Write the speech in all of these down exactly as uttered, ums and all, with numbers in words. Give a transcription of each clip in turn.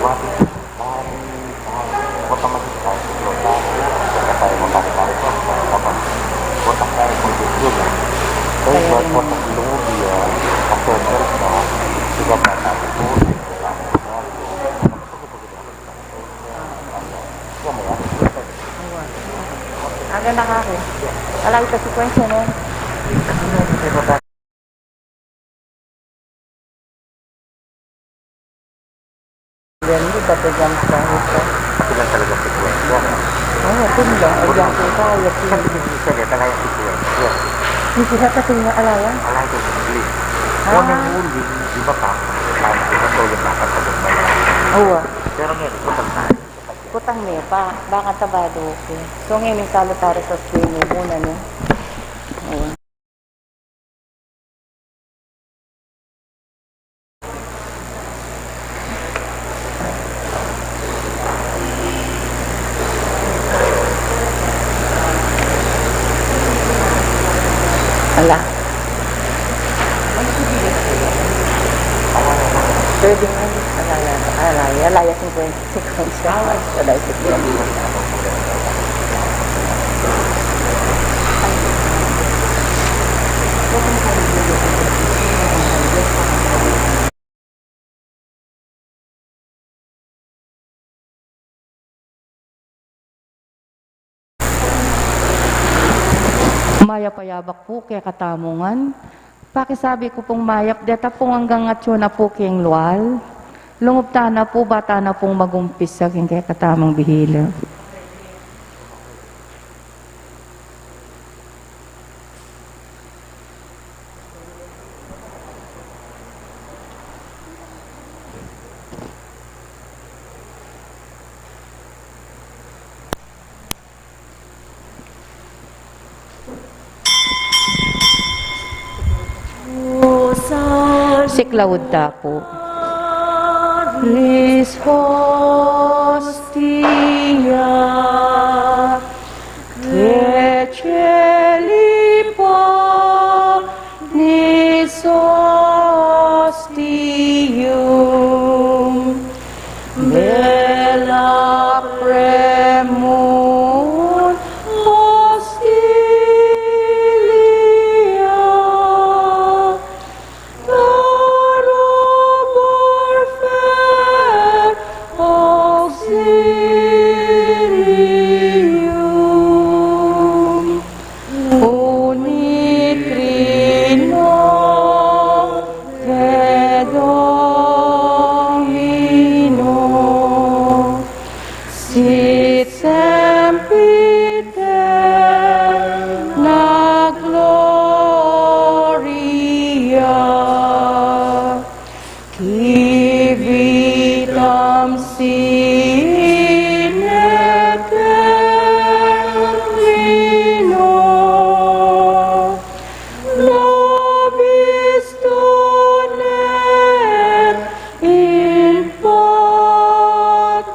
Kaya rin. Aga na ka ako. Alay ka sekwensya nun. Hindi pa pwede ang kahit pa. Sila talaga sekwensya. Oo, sila. Ay, ang kita, ay, ang kita. Sabi ko, sila talaga sekwensya. Hindi sila sa tingin na alayan. Alayan ko, hindi. Ah. Kung ang huli, di ba pa, paano ko ba ito yung makapagod na lang? Oo. Pero ngayon, kutang tayo. Kutang me pa, baka tabado ko. So ngayon, yung salutaro sa screen, muna, no? Oo. Ala. Pwede nga. Ala, ala, ala, ala, ala, ala, ala, ala, ala, ala, ala, ala, ala, ala, ala, ala, Mayap a yabak pu kekatamu ngan. Pakisabi ku pung mayap, deta pung anggang atyu na pu king lual. Lungub tana pu, ba tana pung mag-umpisa king kekatamung bihila. Siklaud ta pu. Lis hostia, que celi panis ostium, bella premunt hostilia, Darubor fer auxilium, unicrino te Domino, sit sempiterna gloria, qui vitam sine termino nobis donet in patria.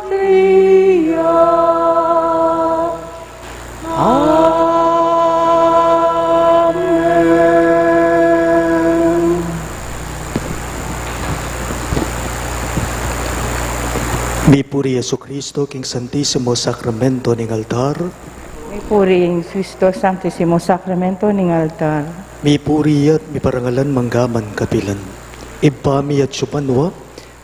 Amen. Mipuri Jesucristo king Santisimo Sakramento ning altar. Mipuri Jesucristo, Santisimo Sakramento ning altar. Mipuri ya't miparangalan mangga man kapilan. Ibpa mi atsu ka banua,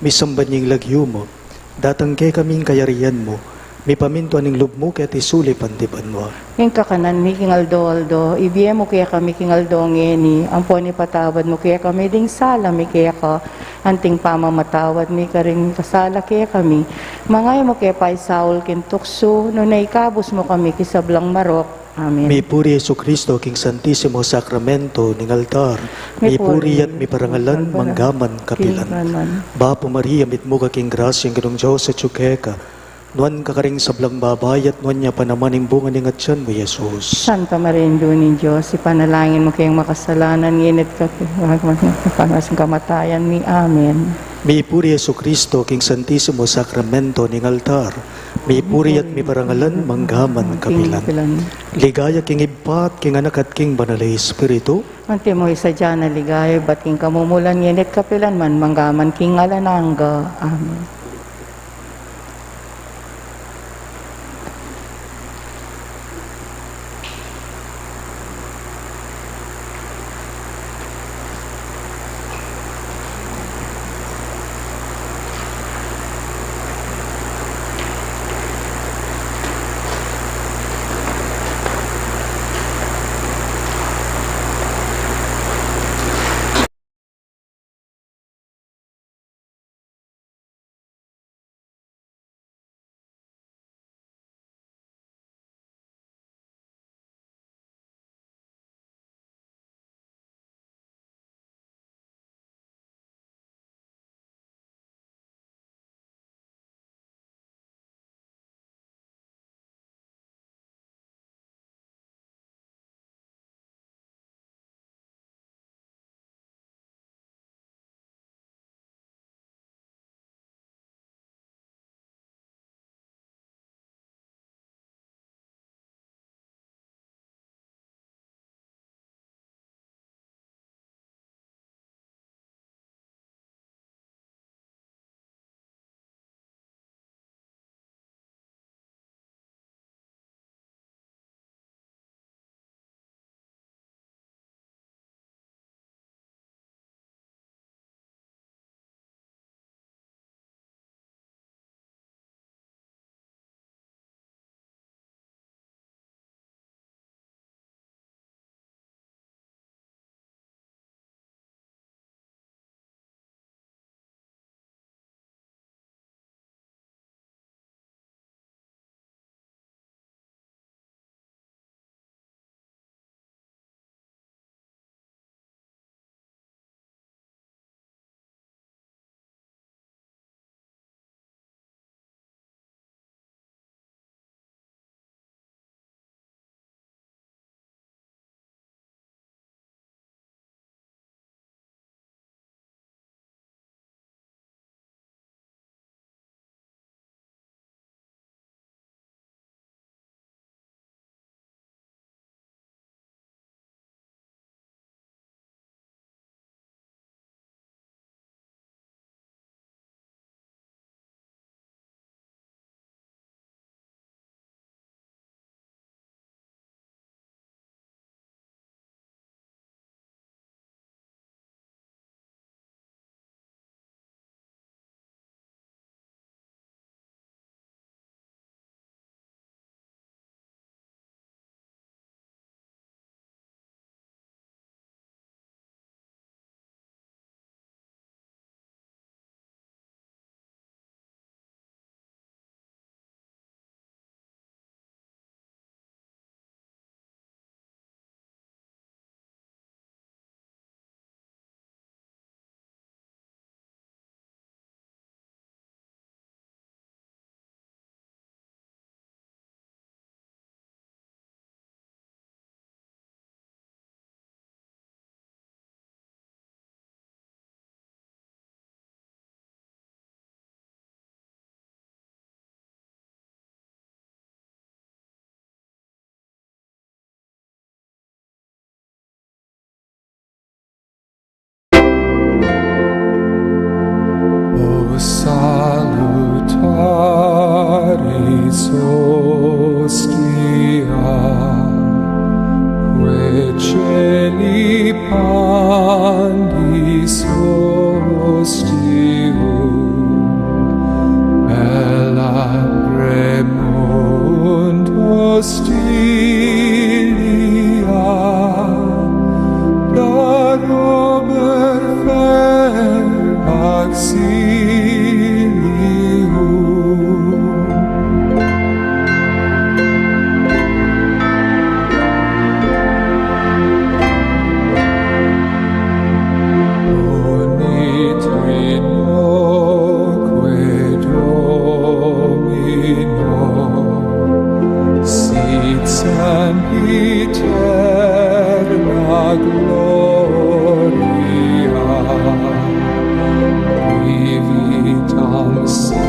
misamban ya ing lagyu mu, datang kekami ing kayarian mu, mipamintuan ing lub mu keti sulip anti banua. Ing kakanan mi king aldo-aldo ibie mu kekami king aldo ngeni, ampon ipatawad mu kekami ding sala mi keka, anting pamamatawad mi karing mikasala kekami. Manga e mu ke paisaul king tuksu, nune ikabus mu kami king sablang marok. Amen. Mipuri Jesucristo king Santisimo Sakramento ning altar. Mipuri ya't miparangalan mangga man kapilan. Bapu Maria, mitmu ka king grasya, ing Ginung Dios atsu keka. Nuan ka karing sablang babai at nuan ya pa naman ing bunga ning atian mu, Jesus. Santa Maria, Indu ning Dios, ipanalangin mu keng makasalanan, ngeni't kapilan kamatayan mi. Amen. Mipuri Jesucristo king Santisimo Sakramento ning altar. Mipuri ya't miparangalan mangga man kapilan. Ligaya king Ibpa at king Anak at king Banal a Espiritu. Antimo ing sadya nang ligaya ibat king kamumulan, ngeni't kapilan man, mangga man king alang angga. Amen.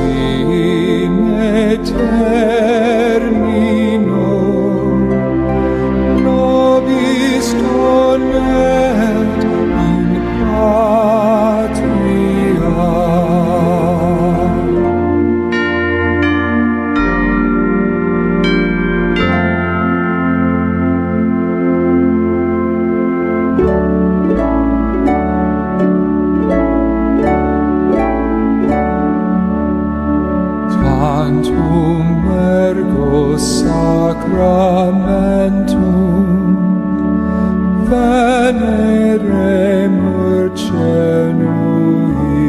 in aeternum nobis donet in patria. Tantum ergo sacramentum veneremur cenui,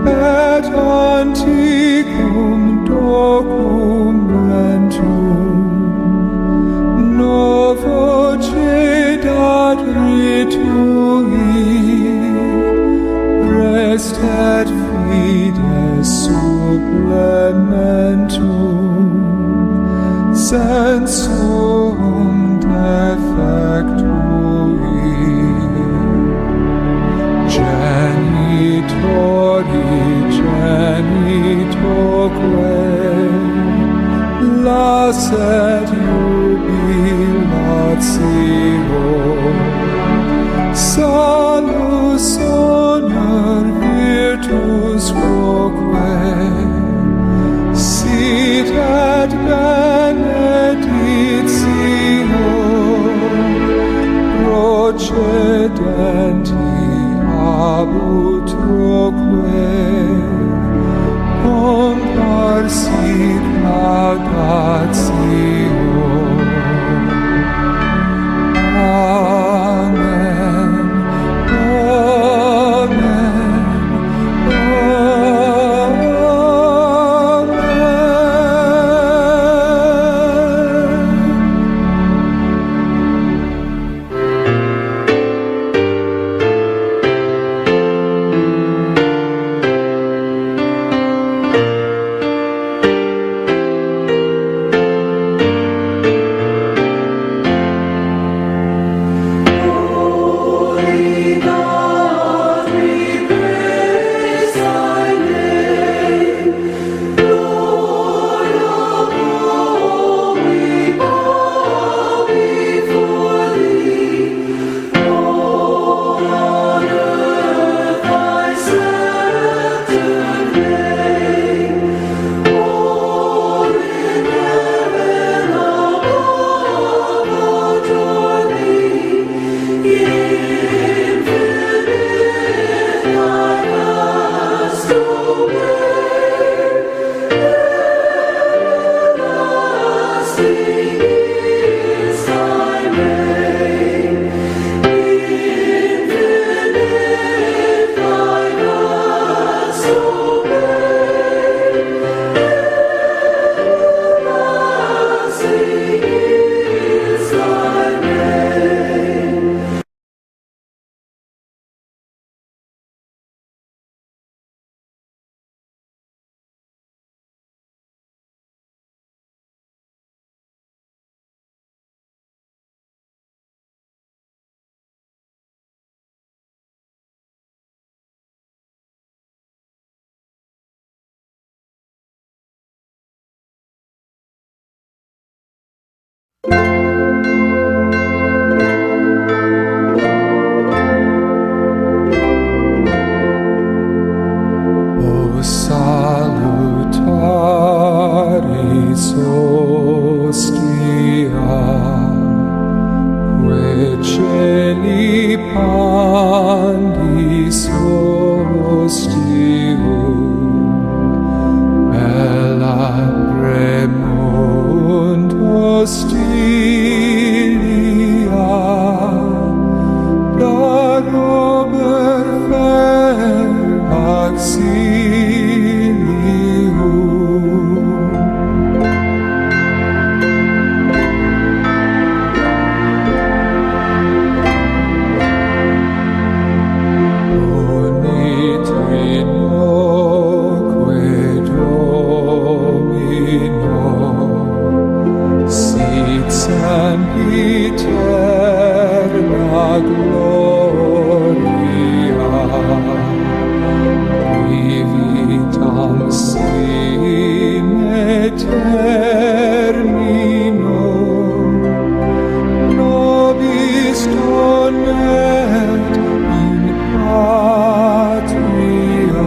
et antiquum documentum novo cedat ritui, res et fides supplementum sensuum defectui. Genitori genitoque lasset iubilatio, salus honor virtus quoque, sit et benedictio procedenti ab utroque, comparsit laudatio Sine termino nobis donet in patria.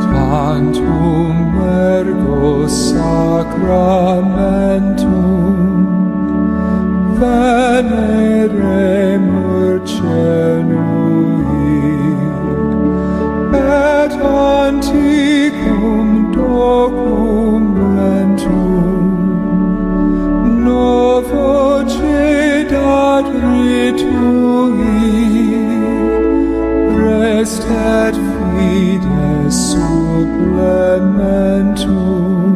Tantum ergo sacramentum veneremur cenui, et antiquum documentum novo cedat ritui, res et fides supplementum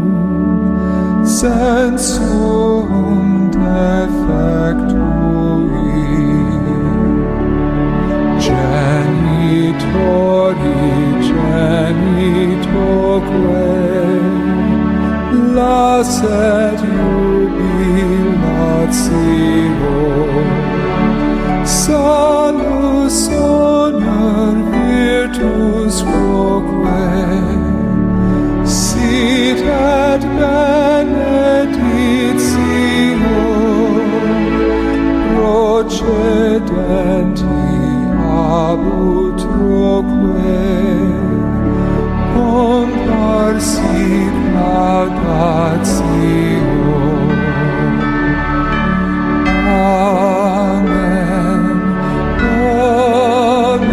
sensuum defectui. Genitori genitoque lasset iubilatio, salus honor virtus quoque sit et benedictio procedenti ab utroque, comparsit laudatio. Amen. Amen. Amen.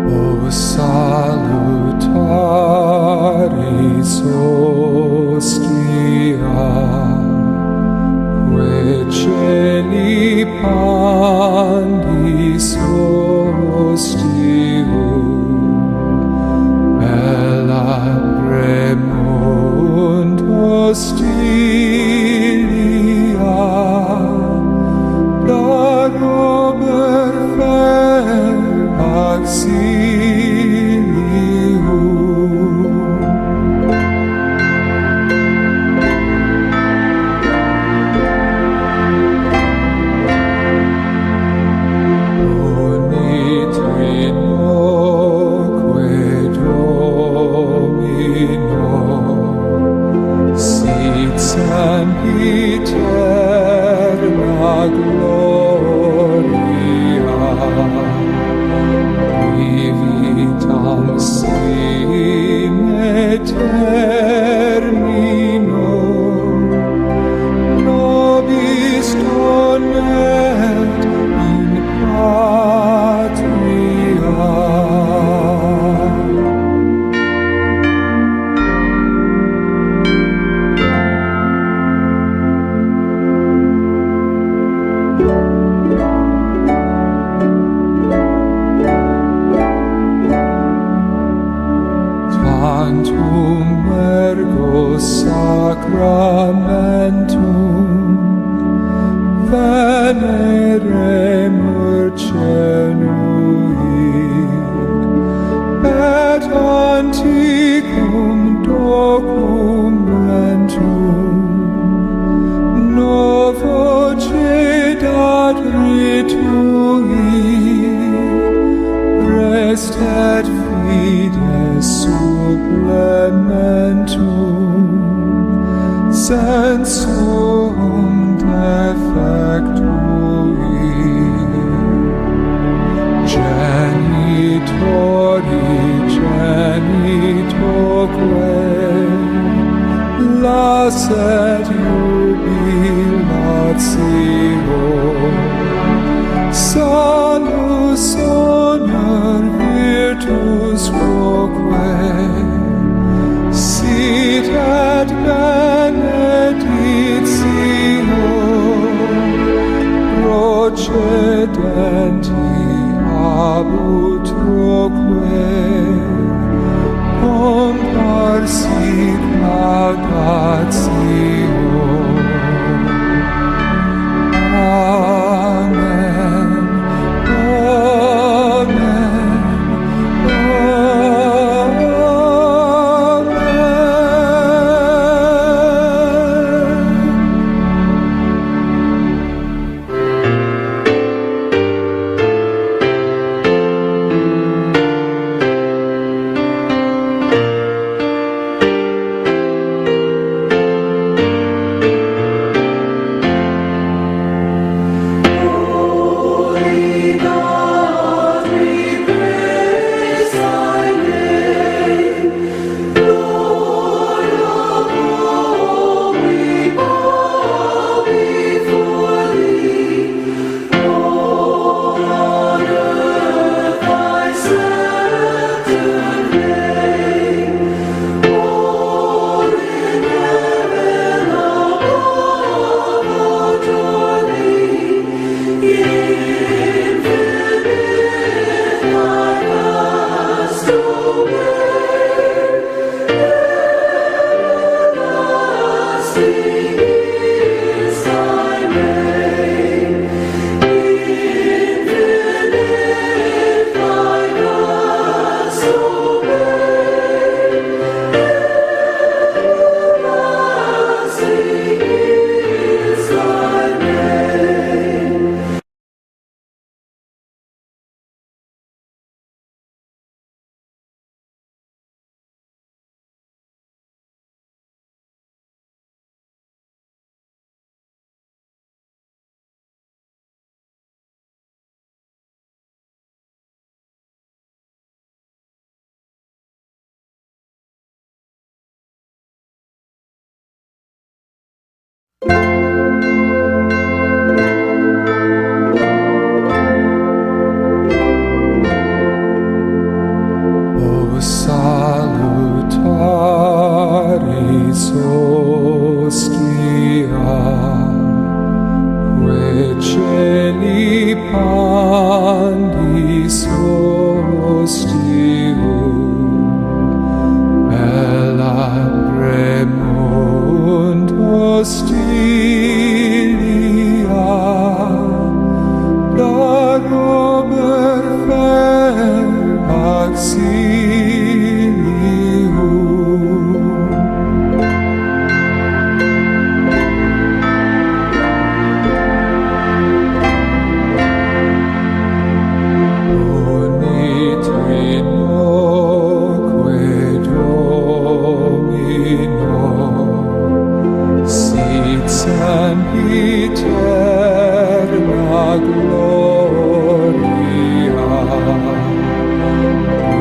O salutaris hostia, quae celi pandis hostium, elabramunt hostilia, darober fere auxilium. Boni Trinoque, Domino, sit sempiterna gloria, qui Sine termino nobis donet in patria. Tantum ergo sacramentum veneremur cenui, et antiquum documentum novo cedat ritui, res et fides supplementum sensuum defectui. Genitori genitoque lasset iubilatio, salus honor virtus quoque, sit et benedictio procedenti ab utroque, comparsit laudatio. Amen. Amen. Amen. O salutaris hostia, quae celibatis ostium, elabraemunt hostiae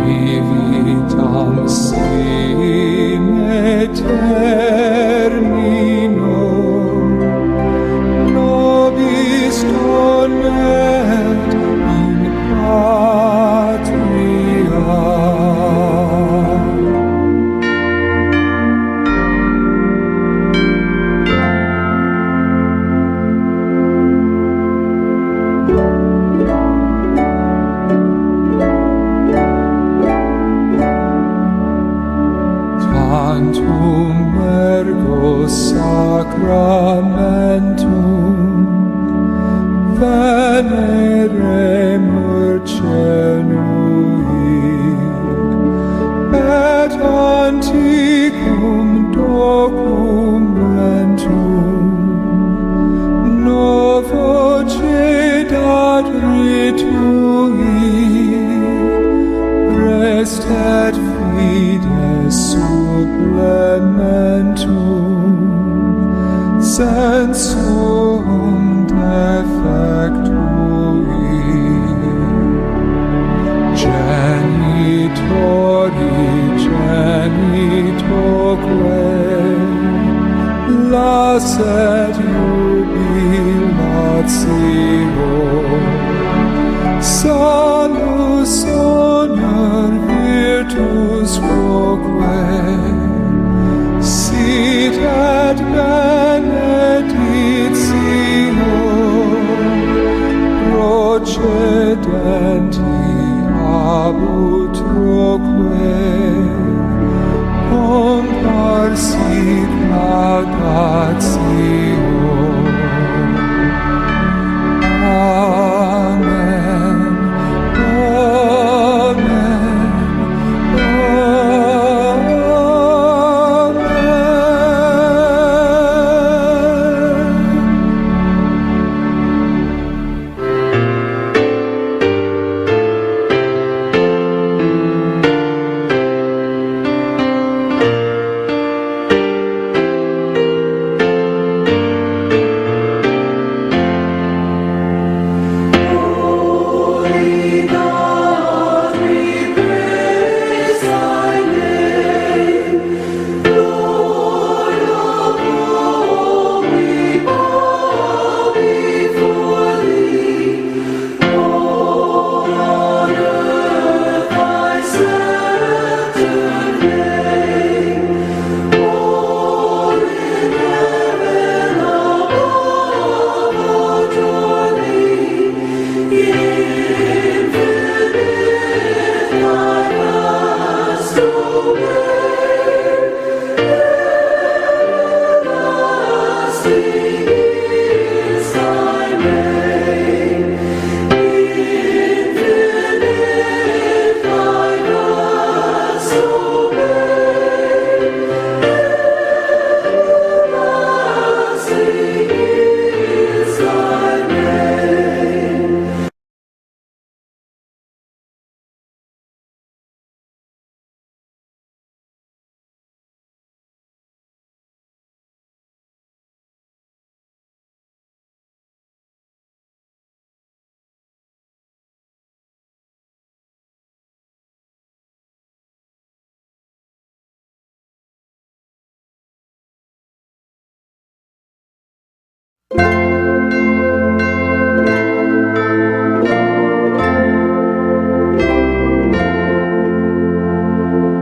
Vitam sine termino, nobis donet in patria. Tantum ergo sacramentum veneremur cenui, et antiquum documentum novo cedat ritui, res et fides supplementum sensuum defectui. Genitori genitoque lasset iubilatio, salus honor virtus quoque sit et benedictio procedenti ab utroque, comparsit laudatio. Amen. Amen. Amen.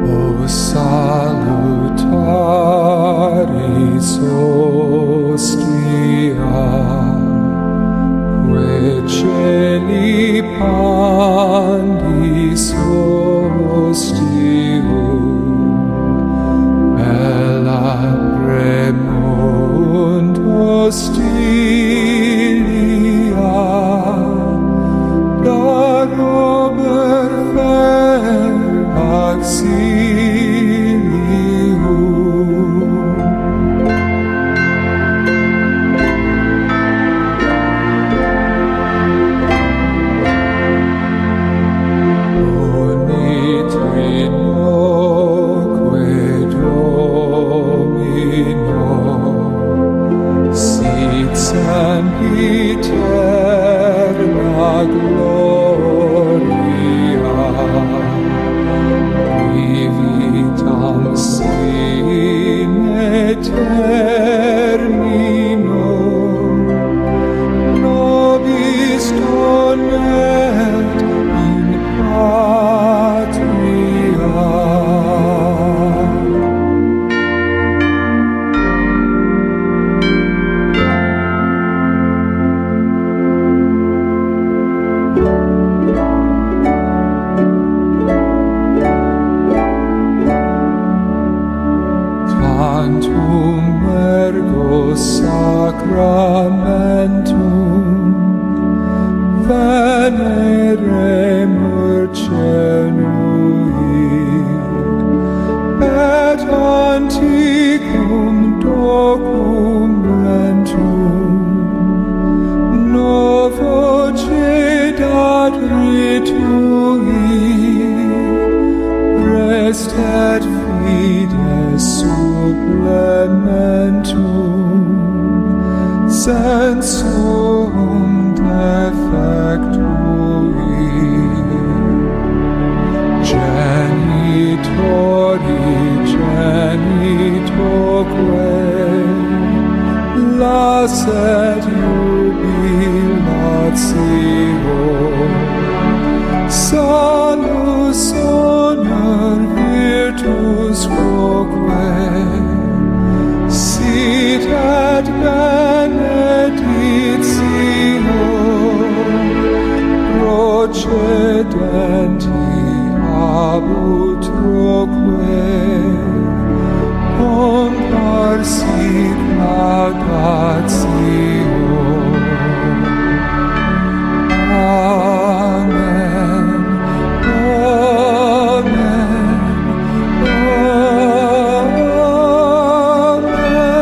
O salutaris hostia, quae celi pandis hostium, et lacrimunt hostilia darobat per auxilium. Boni Trinoque Domino, sit semper in aeterna gloria. Am sine terminum nobis donet in patria. Tantum ergo sacramentum veneremur cenui, et antiquum documentum novo cedat ritui, res et fides supplementum sensuum defectui. Genitori genitoque lasset iubilatio, salus honor virtus quoque, sit et benedictio procedenti ab utroque, comparsit laudatio. Amen. Amen. Amen.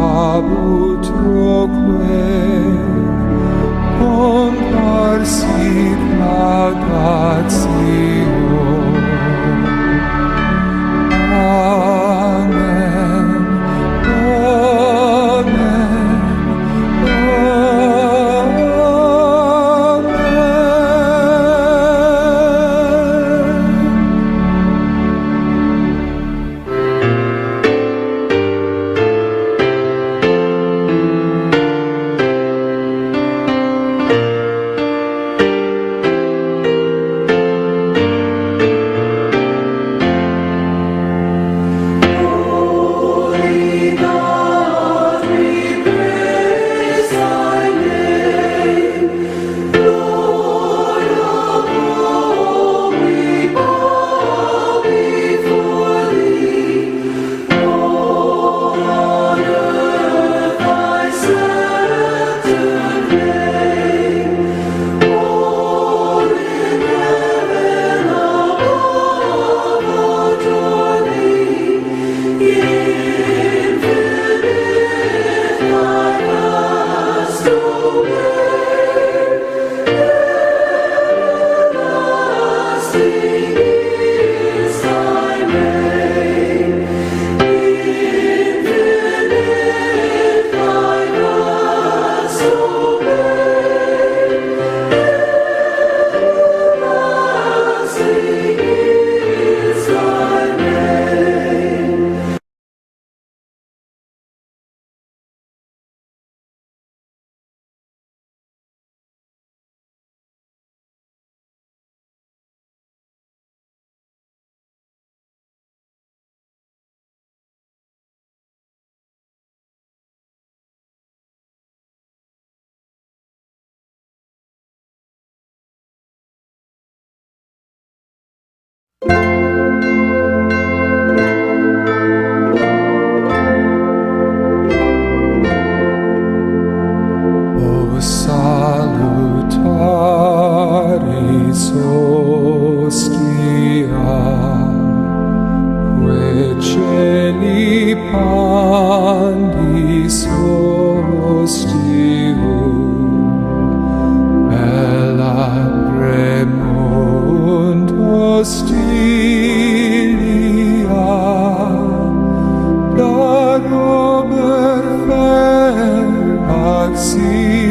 ab utroque comparsit laudatio. Amen. Amen. Amen. O salutaris hostia, quae caeli pandis hostium, et lacrimunt hostilia, darober fer auxilium.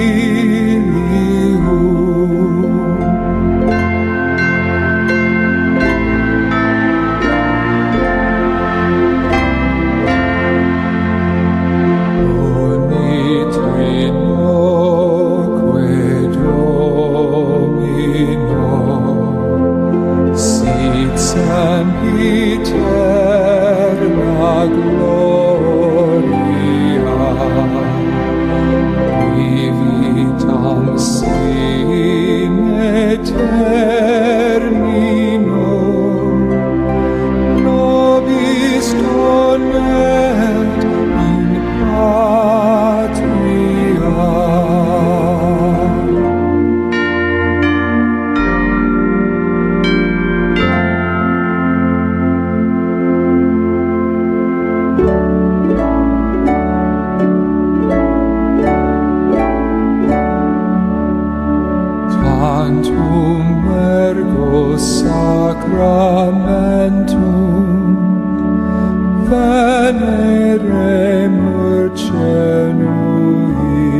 Unite Domino, sit sempiterna gloria, qui vitam sine termino nobis donet in patria. Tantum ergo sacramentum veneremur cenui,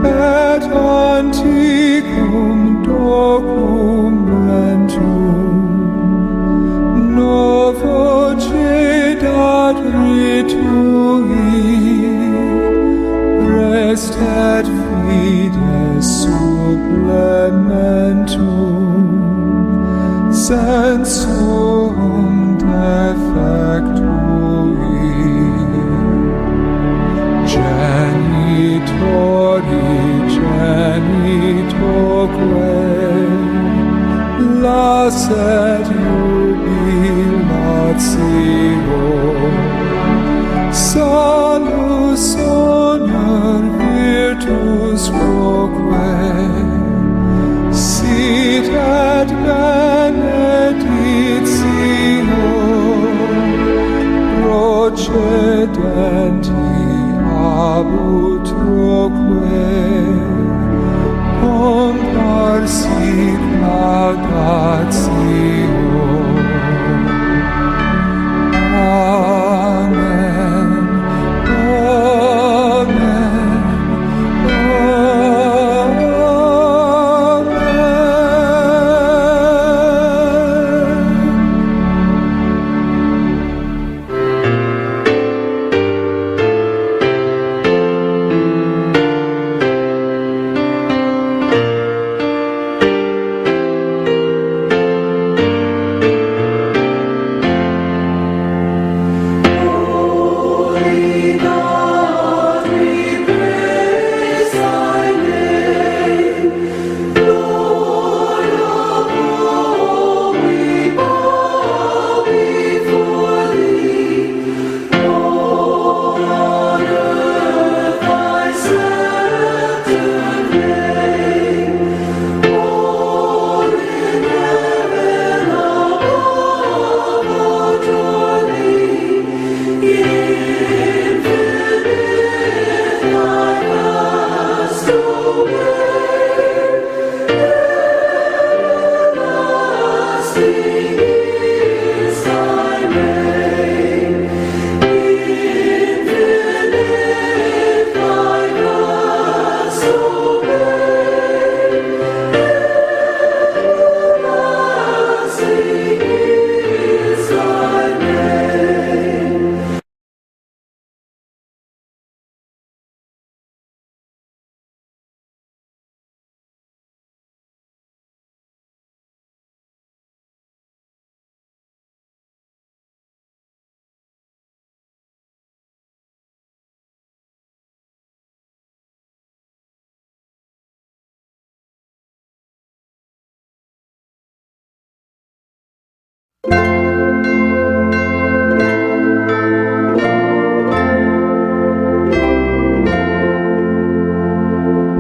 et antiquum documentum novo cedat ritui, res et fides supplementum sensuum defectui. Utroque comparsit laudatio. Amen. Amen. Amen.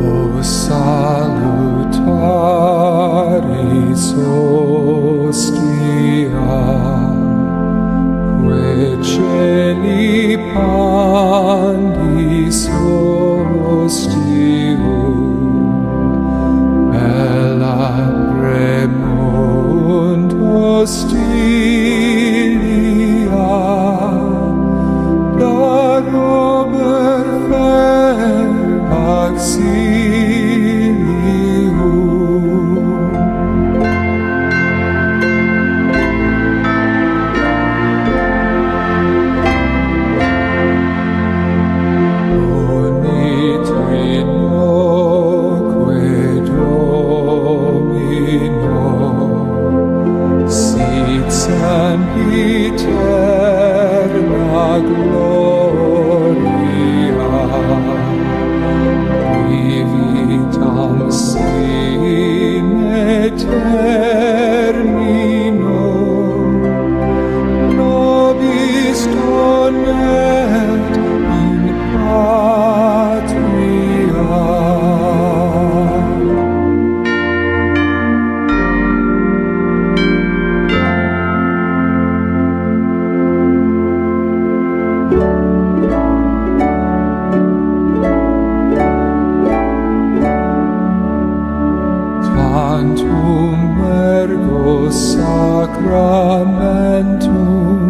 O salutaris hostia, quae caeli pandis hostium, ella premunt hostilia, darober fert auxilium. Boni Trinoque Domino, sit sempiterna gloria, qui vitam sine termino nobis donet in patria. Tantum ergo sacramentum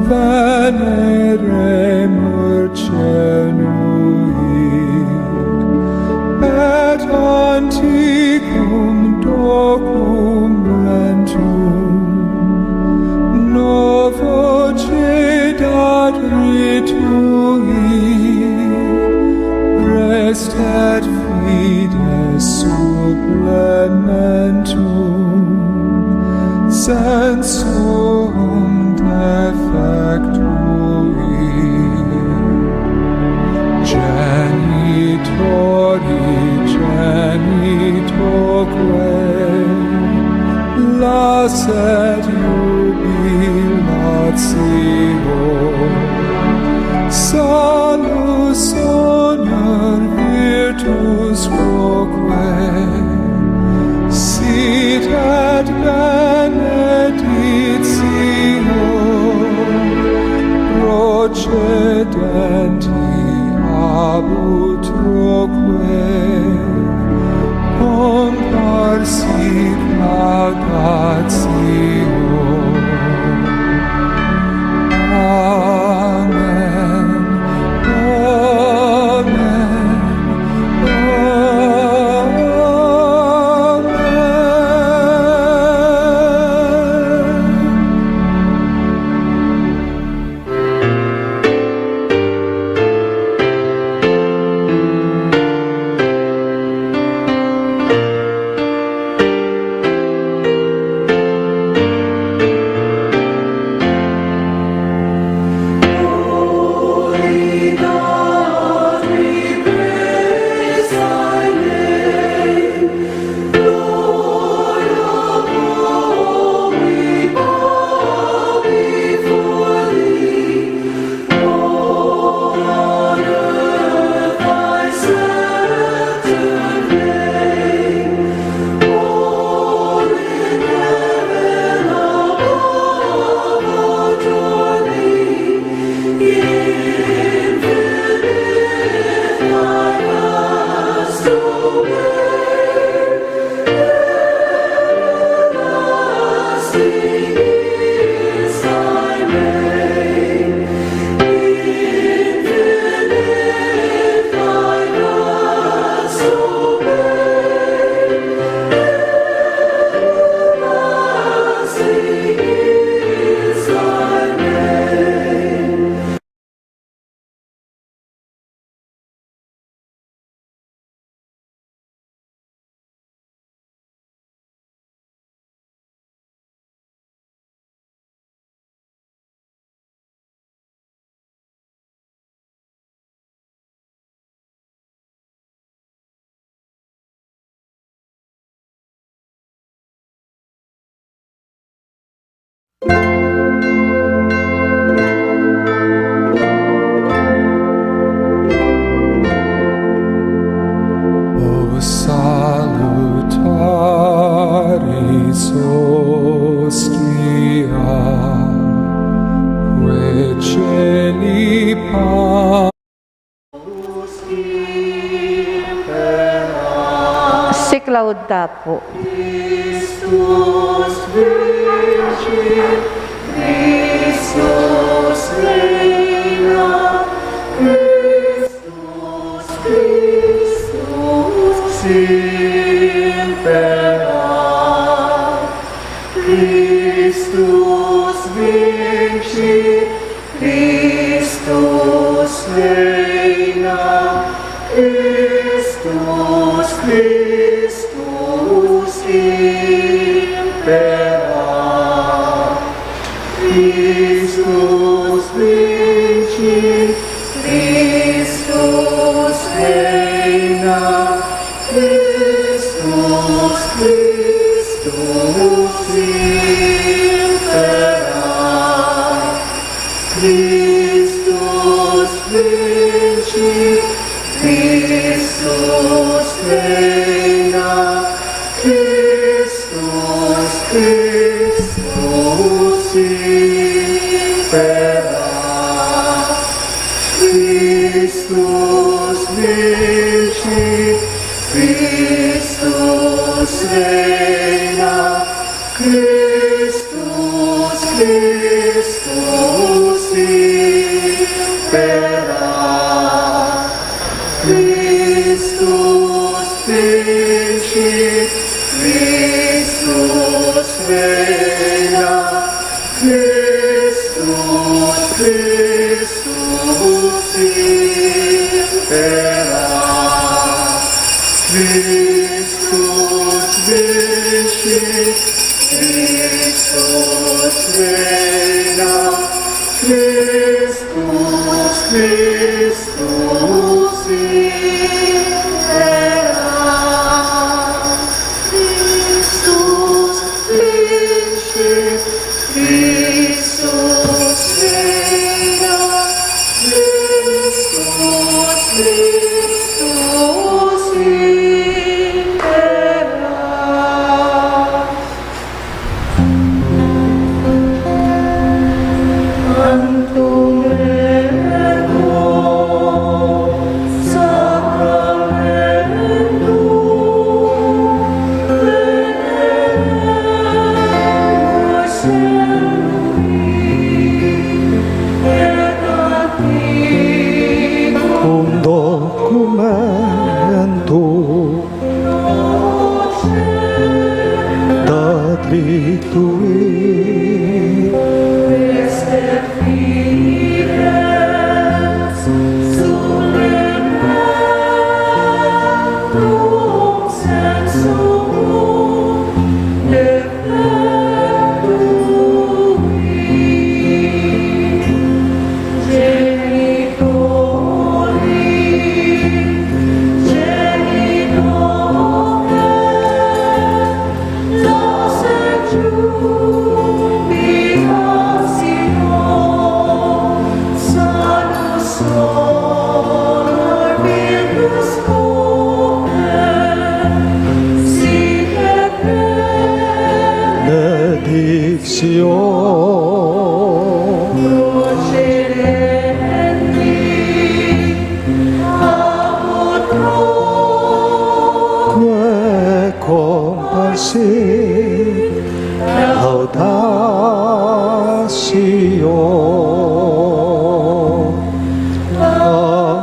veneremur cenui, et antiquum documentum novo cedat ritui, res et fides supplementum, sensuum defectui. Genitori genitoque, laset jubilatio, salus honor virtus quoque, sit et benedictio procedenti Abutroque comparsit laudatio. Amen. Amen. Amen. O salutaris hostia, quae caeli pa- Sic laud Dapu. Christus vincit, Christus reina, Christus, Christus impera, Christus vincit, Christus reina, Christus, Christus impera, Christus vincit, Christus reina, Christus, Christus impera, Christus vincit, Christus reina, Christus, Christus impera, Christus vincit, Christus reina, Christus, Christus impera, Christus vincit, Christus reina, Christus, Christus impera, Christus vincit, Christus reina, Christus, Christus impera. Tantum ergo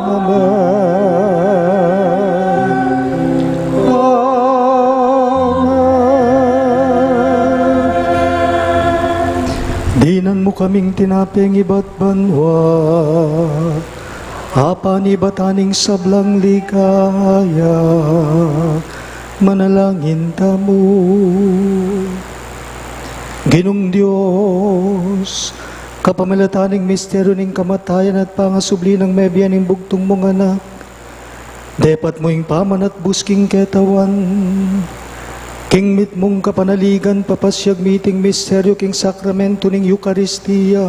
Amen. Amen. Dinan mu kaming tinapeng ibat banua, Apa, nibatan ning sablang ligaya, manalangin tamu. Ginung Dios, kapamilatan ning misteryu ning kamatayan at pangasubli nang mebie ning bugtung mung Anak, depat mu ing pamanatbus king ketawan, king mitmung kapanaligan papasiag mi iting misteryu king sakramentu ning Eukaristia.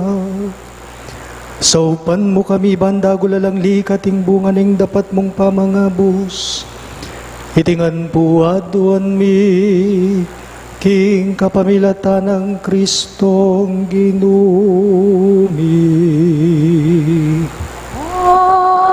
Saupan mu kami ban dagul a lang likat ing bunga ning dapat mung pamangabus. Iti ngan pu aduan mi king kapamilatan nang Kristong Ginu mi. Amen.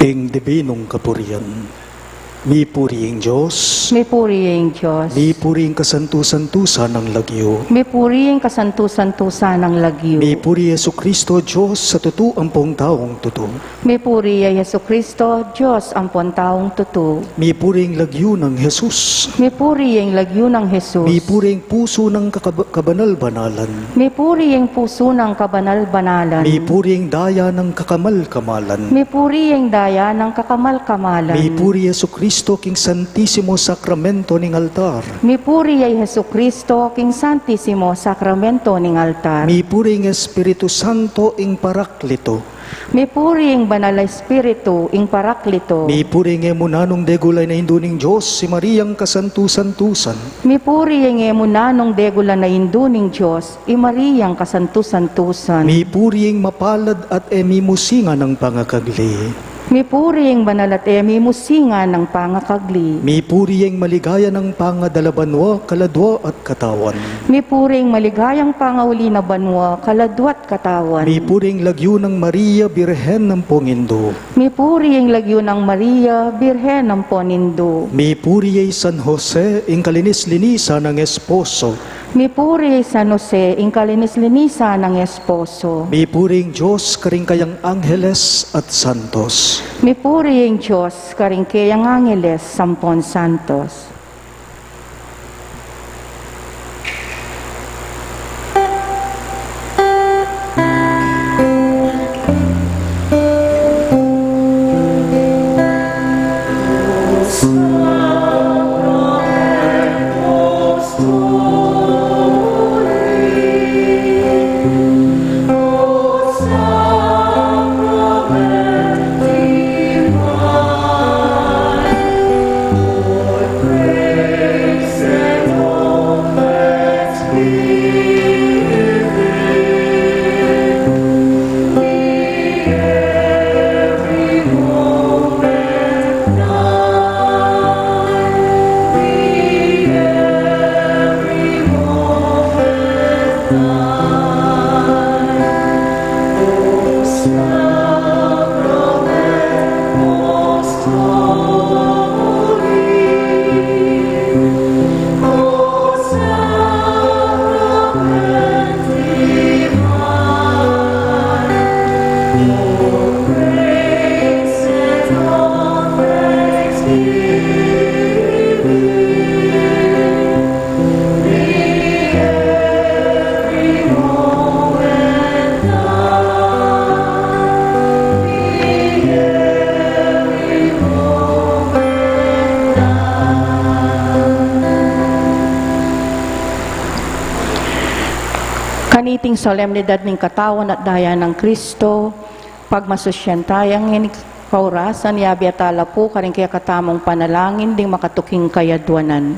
Ing dibinung kapurian. Mipuri ing Dios. Mipuri ing Dios. Mipuri ing kasantu-santusan nang lagyu. Mipuri ing kasantu-santusan nang lagyu. Mipuri i Jesucristo, Dios a tutu ampong taung tutu. Mipuri i Jesucristo, Dios ampong taung tutu. Mipuri ing lagyu nang Jesus. Mipuri ing lagyu nang Jesus. Mipuri ing pusu nang kakab-, kabanal-banalan. Mipuri ing pusu nang kabanal-banalan. Mipuri ing daya nang kakamal-kamalan. Mipuri ing daya nang kakamal-kamalan. Mipuri i Jesucristo king Santisimo Sakramento ning altar. Mipuri i Jesucristo king Santisimo Sakramento ning altar. Mipuri ing Espiritu Santo ing Parakleto. Mipuri ing Banal a Espiritu, ing Parakleto. Mipuri ing e mu nanung degulan a Indu ning Dios, i Mariang kasantu-santusan. Mipuri ing e mu nanung degulan a Indu ning Dios, i Mariang kasantu-santusan. Mipuri ing mapalad at e mimusingan a pangakagli. Mipuri ing banal at e mimusingan a pangakagli. Mipuri ing maligaya nang pangadala banua, kaladua at katawan. Mipuri ing maligayang pangauli na banua, kaladua at katawan. Mipuri ing lagyu nang Maria, Birhen ampong Indu. Mipuri ing lagyu nang Maria, Birhen ampong Indu. Mipuri i San Jose, ing kalinis-linisan nang esposo. Mipuri i San Jose, ing kalinis-linisan nang esposo. Mipuri ing Dios karing kayang angeles at santos. Mipuri ing Dios karing kayang angeles ampong santos. Solemnidad ning katawan at daya nang Kristo, pagmasusyan taya ngeni kaurasan, yabe tala pu karing kekatamung panalangin ding makatuking kayadwanan.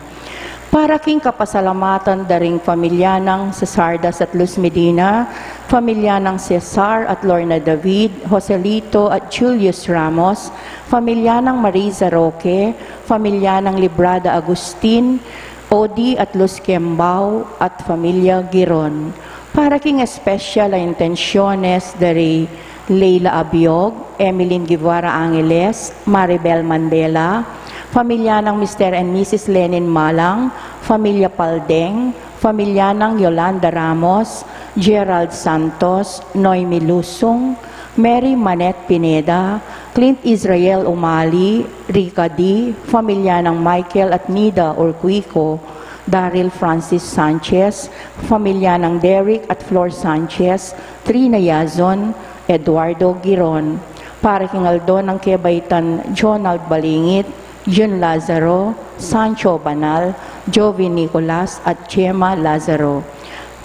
Para king kapasalamatan da ring familia nang Cesardas at Luz Medina, familia nang Cesar at Lorna David, Joselito at Julius Ramos, familia nang Marisa Roque, familia nang Librada Agustin, Odi at Luz Kembao at familia Giron. Para king espesyal a intensyones da ri Leila Abiog, Emeline Guevara Angeles, Maribel Mandela, familia nang Mister and Missus Lenin Malang, familia Paldeng, familia nang Yolanda Ramos, Gerald Santos, Noemi Lusung, Mary Manette Pineda, Clint Israel Umali, Rica D, familia nang Michael at Nida Urquico, Daryl Francis Sanchez, familia nang Derek at Flor Sanchez, Trina Yazon, Eduardo Giron, para king aldo nang kebaitan Jonald Balingit, Jun Lazaro, Sancho Banal, Jovi Nicolas, at Chema Lazaro.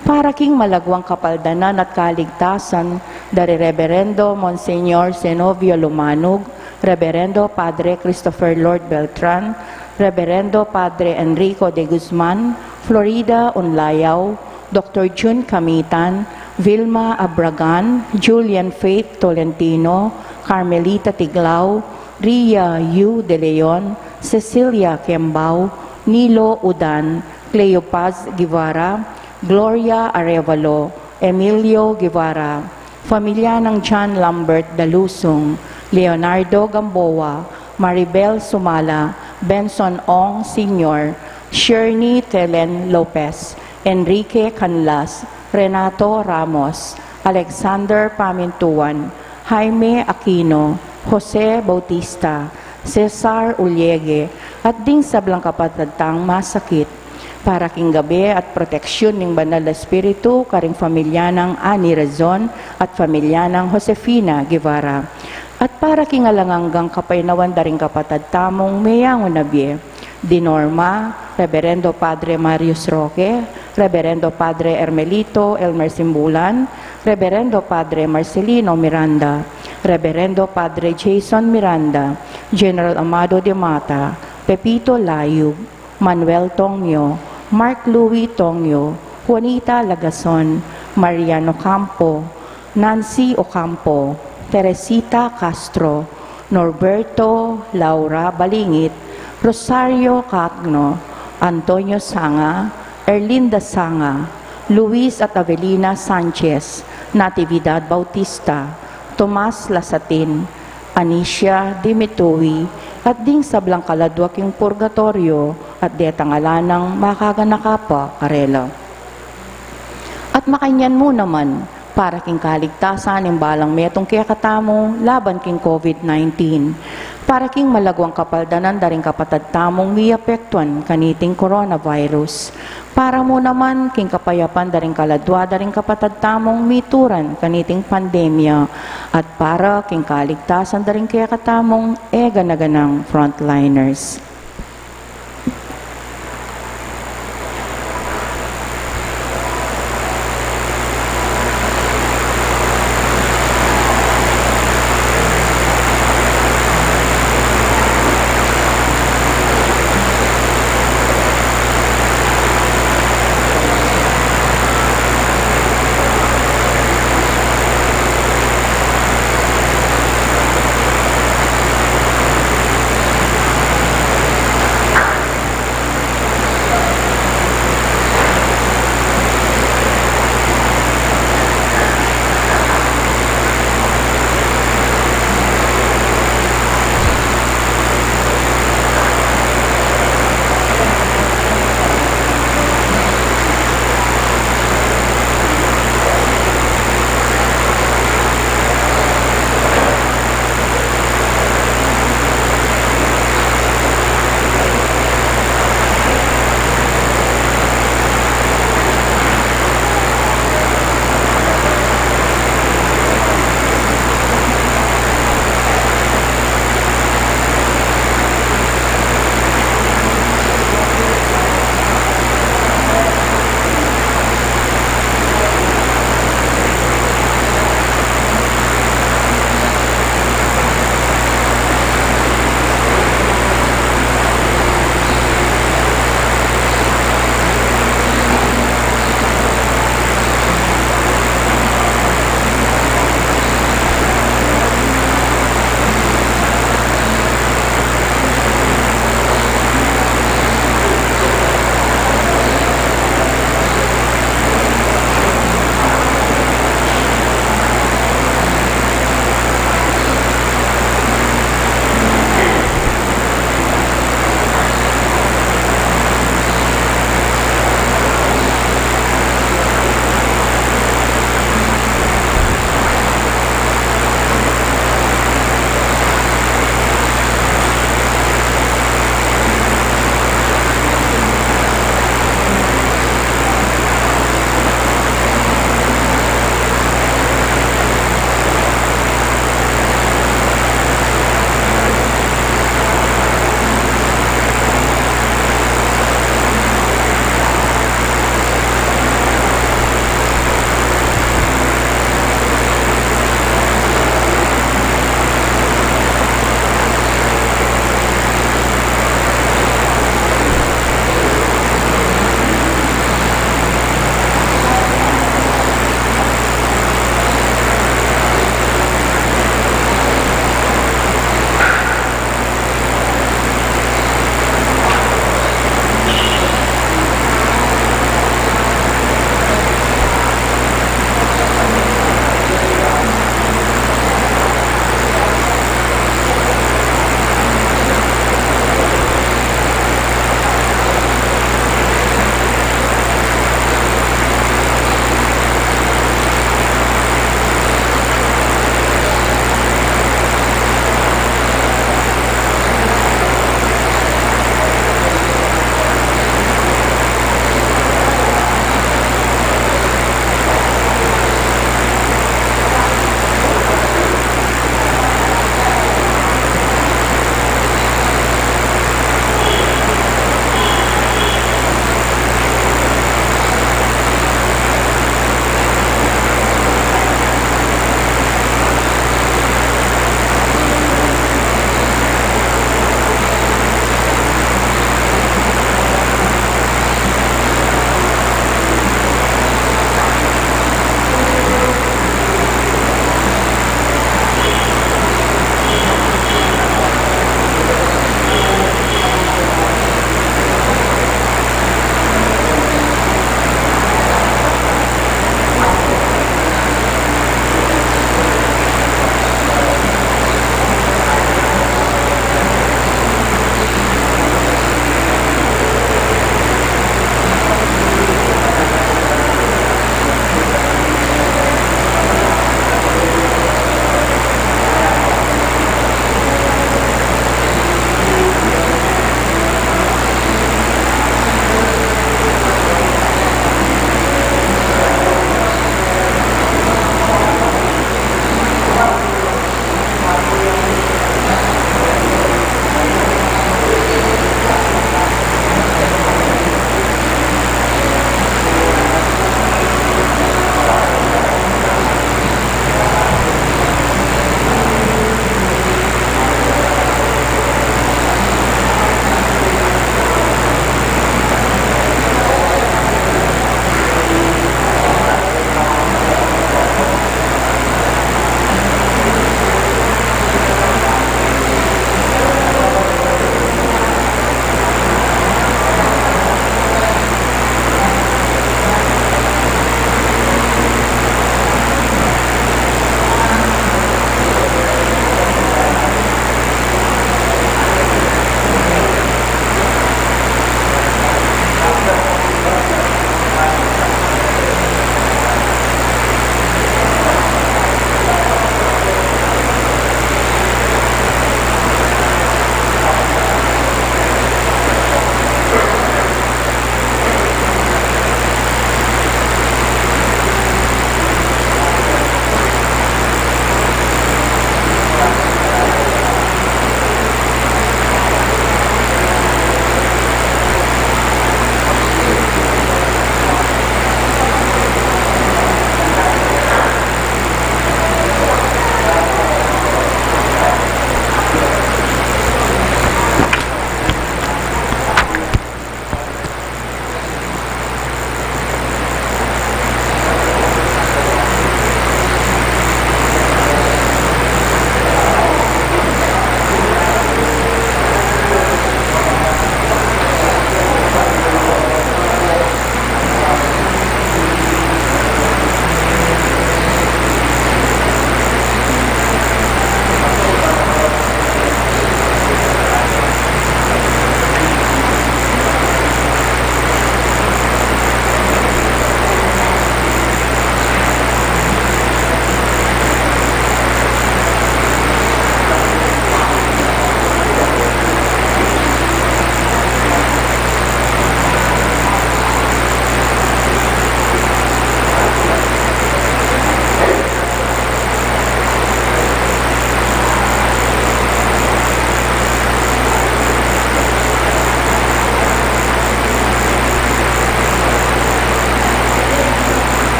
Para king malagwang kapaldanan at kaligtasan da ri Reberendo Monsignor Zenobio Lumanug, Reberendo Padre Christopher Lord Beltran, Reberendo Padre Enrico de Guzman, Florida Unlayaw, Doktor Jun Camitan, Vilma Abragan, Julian Faith Tolentino, Carmelita Tiglao, Ria Yu de Leon, Cecilia Kembao, Nilo Udan, Cleopas Guevara, Gloria Arevalo, Emilio Guevara, familia nang John Lambert Dalusung, Leonardo Gamboa, Maribel Sumala, Benson Ong Senior, Shirney Telen Lopez, Enrique Canlas, Renato Ramos, Alexander Pamintuan, Jaime Aquino, Jose Bautista, Cesar Uliege, at ding sablang kapatad tang masakit. Para king gabe at proteksyon ning Banal a Espiritu karing familia nang Ani Razon at familia nang Josefina Guevara. At para king alang anggang kapaynawan da ring kapatad tamung meyangu na bie, di Norma, Reberendo Padre Marius Roque, Reberendo Padre Hermelito Elmer Simbulan, Reberendo Padre Marcelino Miranda, Reberendo Padre Jason Miranda, General Amado de Mata, Pepito Layug, Manuel Tongyo, Mark Louis Tongyo, Juanita Lagason, Mariano Campo, Nancy Ocampo, Teresita Castro, Norberto Laura Balingit, Rosario Cagno, Antonio Sanga, Erlinda Sanga, Luis at Avelina Sanchez, Natividad Bautista, Tomas Lasatin, Anicia Dimitui, at ding sablang kaladua king purgatoryo, at detang ala nang makaganaka pa karela. At makanyan mu naman, para king kaligtasan ning balang metung kekatamu laban king COVID nineteen, para king malagwang kapaldanan da ring kapatad tamung miapektuan kaniting coronavirus, para mu naman king kapayapan da ring kaladua da ring kapatad tamung mituran kaniting pandemya, at para king kaligtasan da ring kekatamung e gana-ganang frontliners.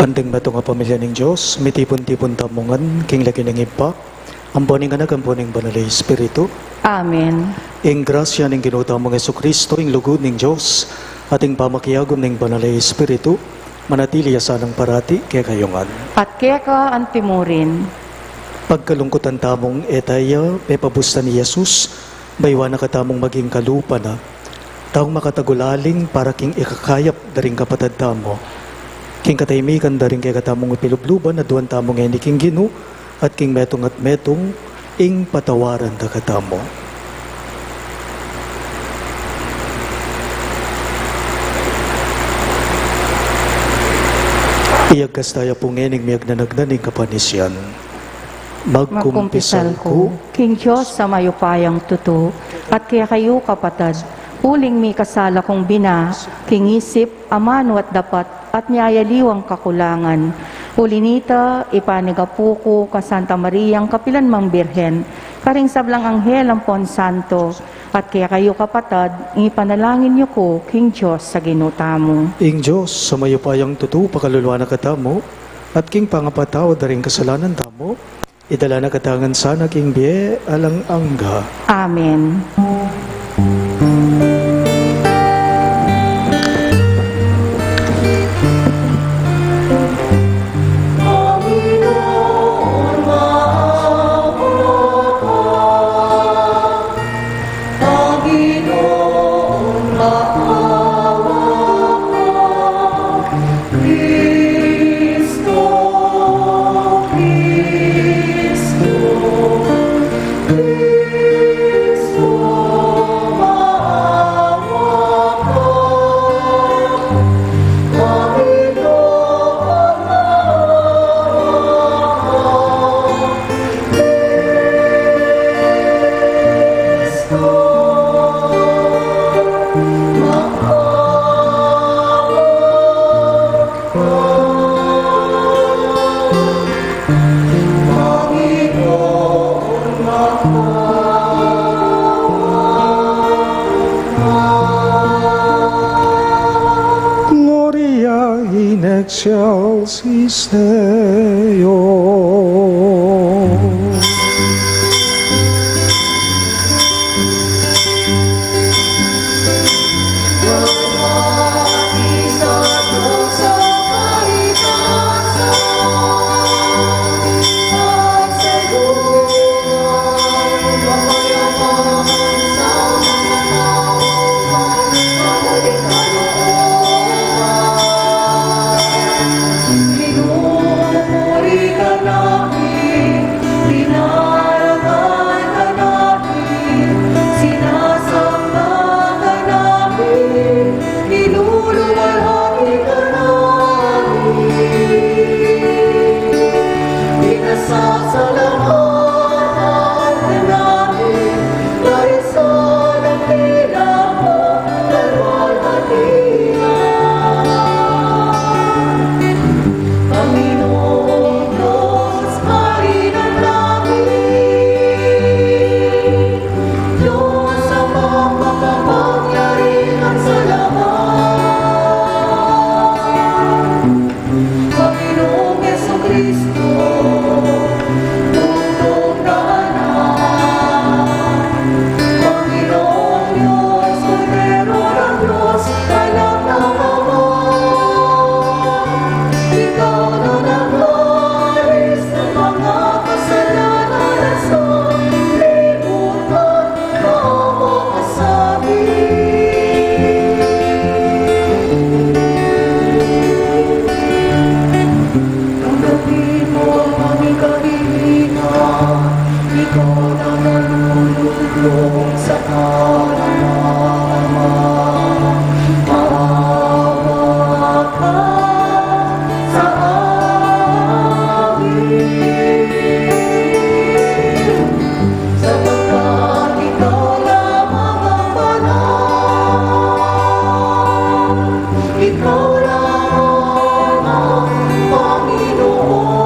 Anting metung a pamilya ning Dios, mitipun-tipun tamu ngan king lagyu ning Ibpa, ampo ning Anak, ampo ning Banal a Espiritu. Amen. Ing grasya ning Ginu tamung Jesucristo, ing lugud ning Dios, at ing pamakiagum ning Banal a Espiritu, manatili ya sanang parati kekayu ngan. At keka antimurin. Pagkalungkutan tamung e taya pepabustan i Jesus, bayuan na katamung maging kalupa na, taung makatagulaling para king ikakayap da ring kapatad tamu. King katahimikan da ring kekatamung ipilubluban, aduan tamu ngeni king Ginu, at king metung at metung, ing patawaran da katamu. Iyagkas taya pu ngening miyagnanagnan ing kapanisian. Magkumpisal ku king Dios a mayupayang tutu, at kekayu kapatad, uling mikasala kung bina, king isip, amanu at dapat, at miyayaliwang kakulangan. Uli nita, ipanigapu ku ka Santa Mariang kapilan mang Birhen, karing sablang anghel ampon santo, at kekayu kapatad, ipanalangin yu ku king Dios a Ginu tamu. Ing Dios a mayupayang tutu pakaluluan na katamu, at king pangapatawad da ring kasalanan tamu, idala na katamu ngan sana king bie alang angga. Amen. Gloria in excelsis Deo. Panginoong Jesucristo, tugtog na anak. Panginoong Diyos, Kordero ng Diyos, anak ng Ama. Ikaw na nagwawalis ng mga kasalanan sa libutan. Tanggapin mo ang aming kahilingan, ikaw na nalulugod sa kanan ng Ama. Maawa ka sa amin. Sapagkat ikaw lamang ang banal, ikaw lamang ang Panginoon.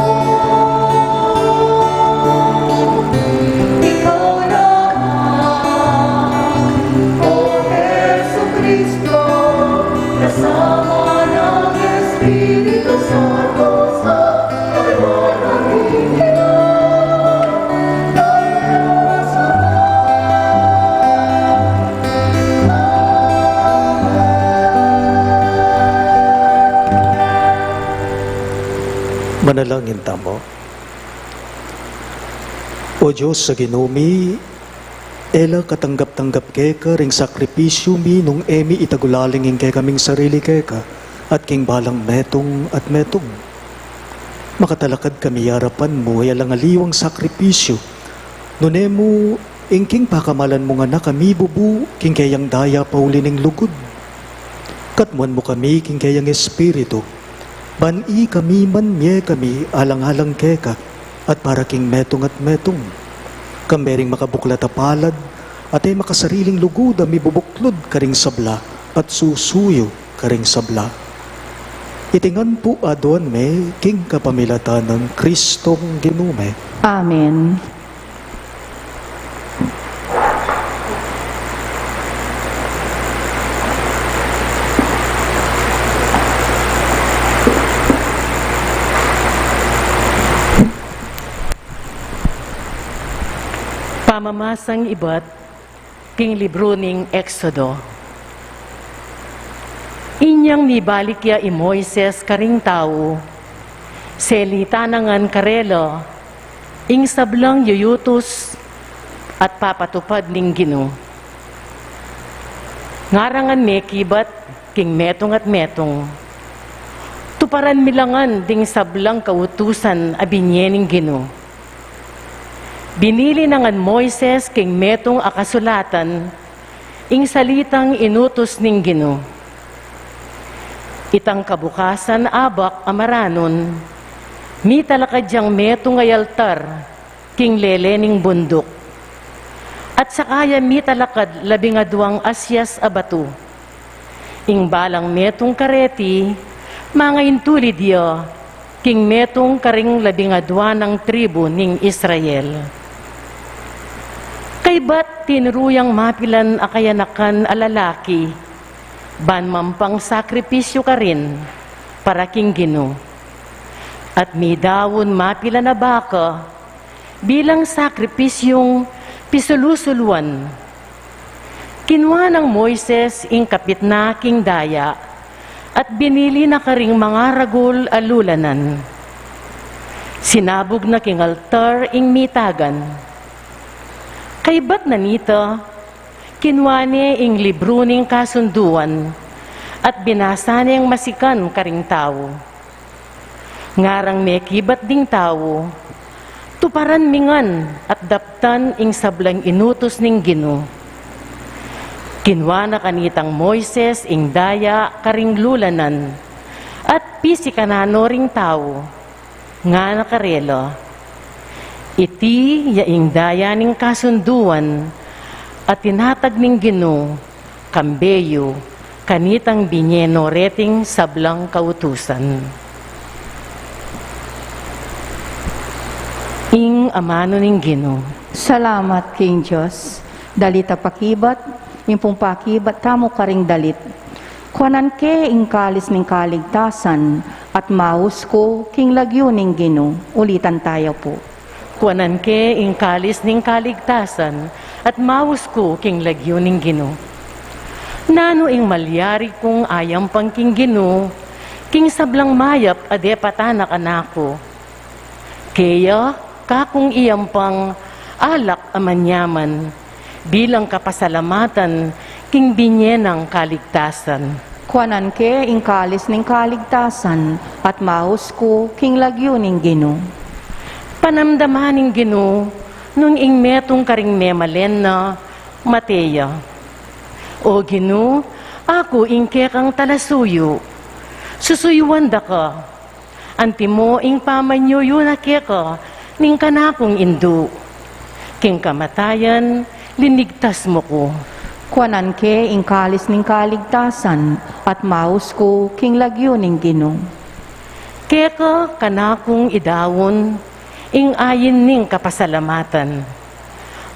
Ikaw lamang, O Jesucristo, kasama ng Espiritu Santo sa Manalangin tamu. O Dios a Ginu mi, e la katanggap-tanggap keka ring sakripisyu mi nung e mi itagulaling ing kekaming sarili keka at king balang metung at metung. Makatalakad kami arapan mu, e alang aliwang sakripisyu, nune mu ing king pakamalan mung Anak a mibubu king keyang daya pauli ning lugud. Katmuan mu kami king keyang Espiritu, ban ikami man mie kami alang-alang keka at para king metung at metung. Kambe ring makabuklat a palad at e makasariling lugud a mibubuklud karing sabla at susuyu karing sabla. Iti ngan pu aduan mi king kapamilatan nang Kristong Ginu mi. Amen. Pamamasang ibat king libru ning Exodo. Inyang mibalik ya i Moises karing tau, selita na ngan karela ing sablang yuyutus at papatupad ning Ginu. Ngara ngan mekibat king metung at metung, tuparan mi la ngan ding sablang kautusan a binie ning Ginu. Binili na ngan Moises king metung a kasulatan ing salitang inutus ning Ginu. Itang kabukasan abak a maranun, mitalakad yang metung a altar king lele ning bunduk. At saka ya mitalakad labing aduang asyas a batu. Ing balang metung kareti, mangaintulid ya king metung karing labing adua nang tribu ning Israel. Kaybat tinuru yang mapilan a kayanakan a lalaki, ban mampang sakripisyu karin para king Ginu. At midaun mapilan a baka, bilang sakripisyung pisulu-suluan. Kinua nang Moises ing kapit na king daya, at binili na karing mangaragul a lulanan. Sinabug na king altar ing mitagan. Kaybat na nita, kinua ne ing libru ning kasunduan, at binasa neng masikan karing tau. Ngarang mekibat ding tau, tuparan mi ngan at daptan ing sablang inutus ning Ginu. Kinua na kanitang Moises ing daya karing lulanan, at pisikanan no ring tau, ngana karela, Iti ya ing daya ning kasunduan a tinatag ning Ginu, kambe yu, kanitang binye no reting sablang kautusan. Ing amanu ning Ginu. Salamat king Dios. Dalit a pakibat, ing pung pakibat tamu karing dalit. Kuanan ke ing kalis ning kaligtasan, at maus ku king lagyu ning Ginu. Ulitan taya pu. Kuanan ke ing kalis ning kaligtasan, at maus ku king lagyu ning Ginu. Nanu ing malyari kung ayampang king Ginu, king sablang mayap a depatan na kanaku? Keya, kakung iyampang alak a manyaman, bilang kapasalamatan king binye nang kaligtasan. Kuanan ke ing kalis ning kaligtasan, at maus ku king lagyu ning Ginu. Panamdaman ning Ginu, nung ing metung karing memalen na, mate ya. O Ginu, aku ing kekang talasuyu. Susuyuan da ka. Antimo ing pamanyuyu na keka ning kanakung indu. King kamatayan, linigtas mu ku. Kuanan ke ing kalis ning kaligtasan, at maus ku king lagyu ning Ginu. Keka kanakung idaun ing ain ning kapasalamatan,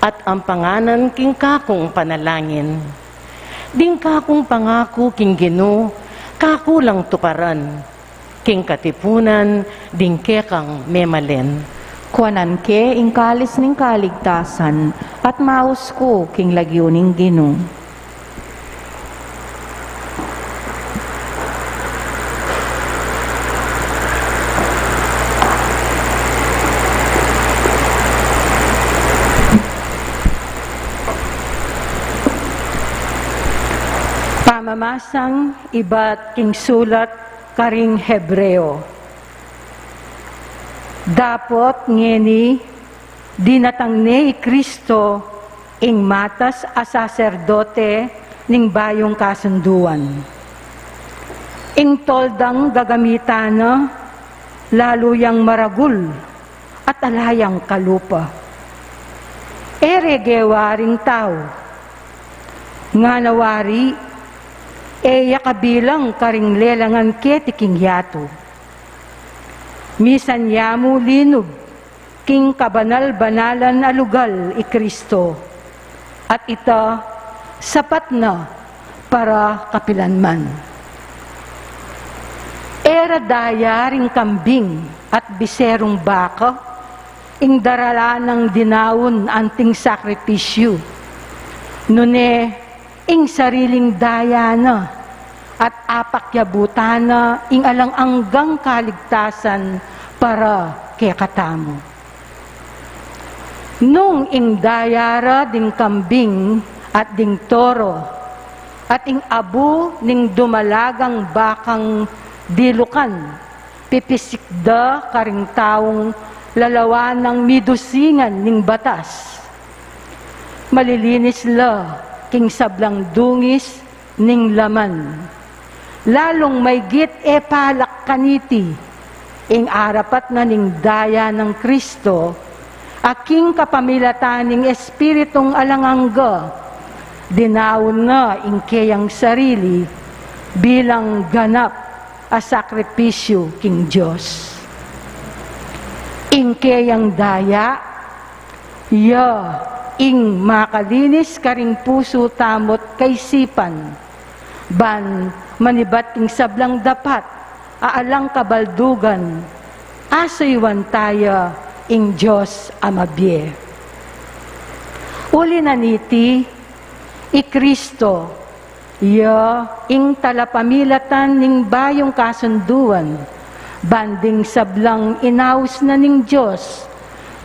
at ampanganan king kakung panalangin. Ding kakung pangaku king Ginu, kaku lang tuparan, king katipunan ding kekang memalen. Kuanan ke ing kalis ning kaligtasan, at maus ku king lagyu ning Ginu. Pamamasang ibat king sulat karing Hebreo. Dapot ngeni, dinatang ne i Kristo, ing matas a saserdote ning bayung kasunduan. Ing toldang gagamitan na, lalu yang maragul at ala yang kalupa. E re gewa ring tau. Ngana wari, e ya kabilang karing lelangan keti king yatu. Misan ya mu linub king kabanal-banalan a lugal i Kristo, at ita sapat na para kapilanman. E ra daya ring kambing at biserung baka ing daralan nang dinaun anting sakripisyu, nune ing sariling daya na at apakyabutan na ing alang anggang kaligtasan para kekatamu. Nung ing daya ra ding kambing at ding toro, at ing abu ning dumalagang bakang dilukan, pipisik da karing taung lalawan nang midusingan ning batas. Malilinis la king sablang dungis ning laman. Lalung maygit e palak kaniti ing arapat na ning daya nang Kristo, a king kapamilatan ning Espiritung alang angga, dinaun na ing keyang sarili bilang ganap a sakripisyu king Dios. Ing keyang daya, ya ing makalinis karing pusu tamu't kaisipan, ban manibat king sablang dapat a alang kabaldugan, asuyuan taya ing Dios a mabie. Uli na niti, i Kristo, ya ing talapamilatan ning bayung kasunduan, ban ding sablang inaus na ning Dios,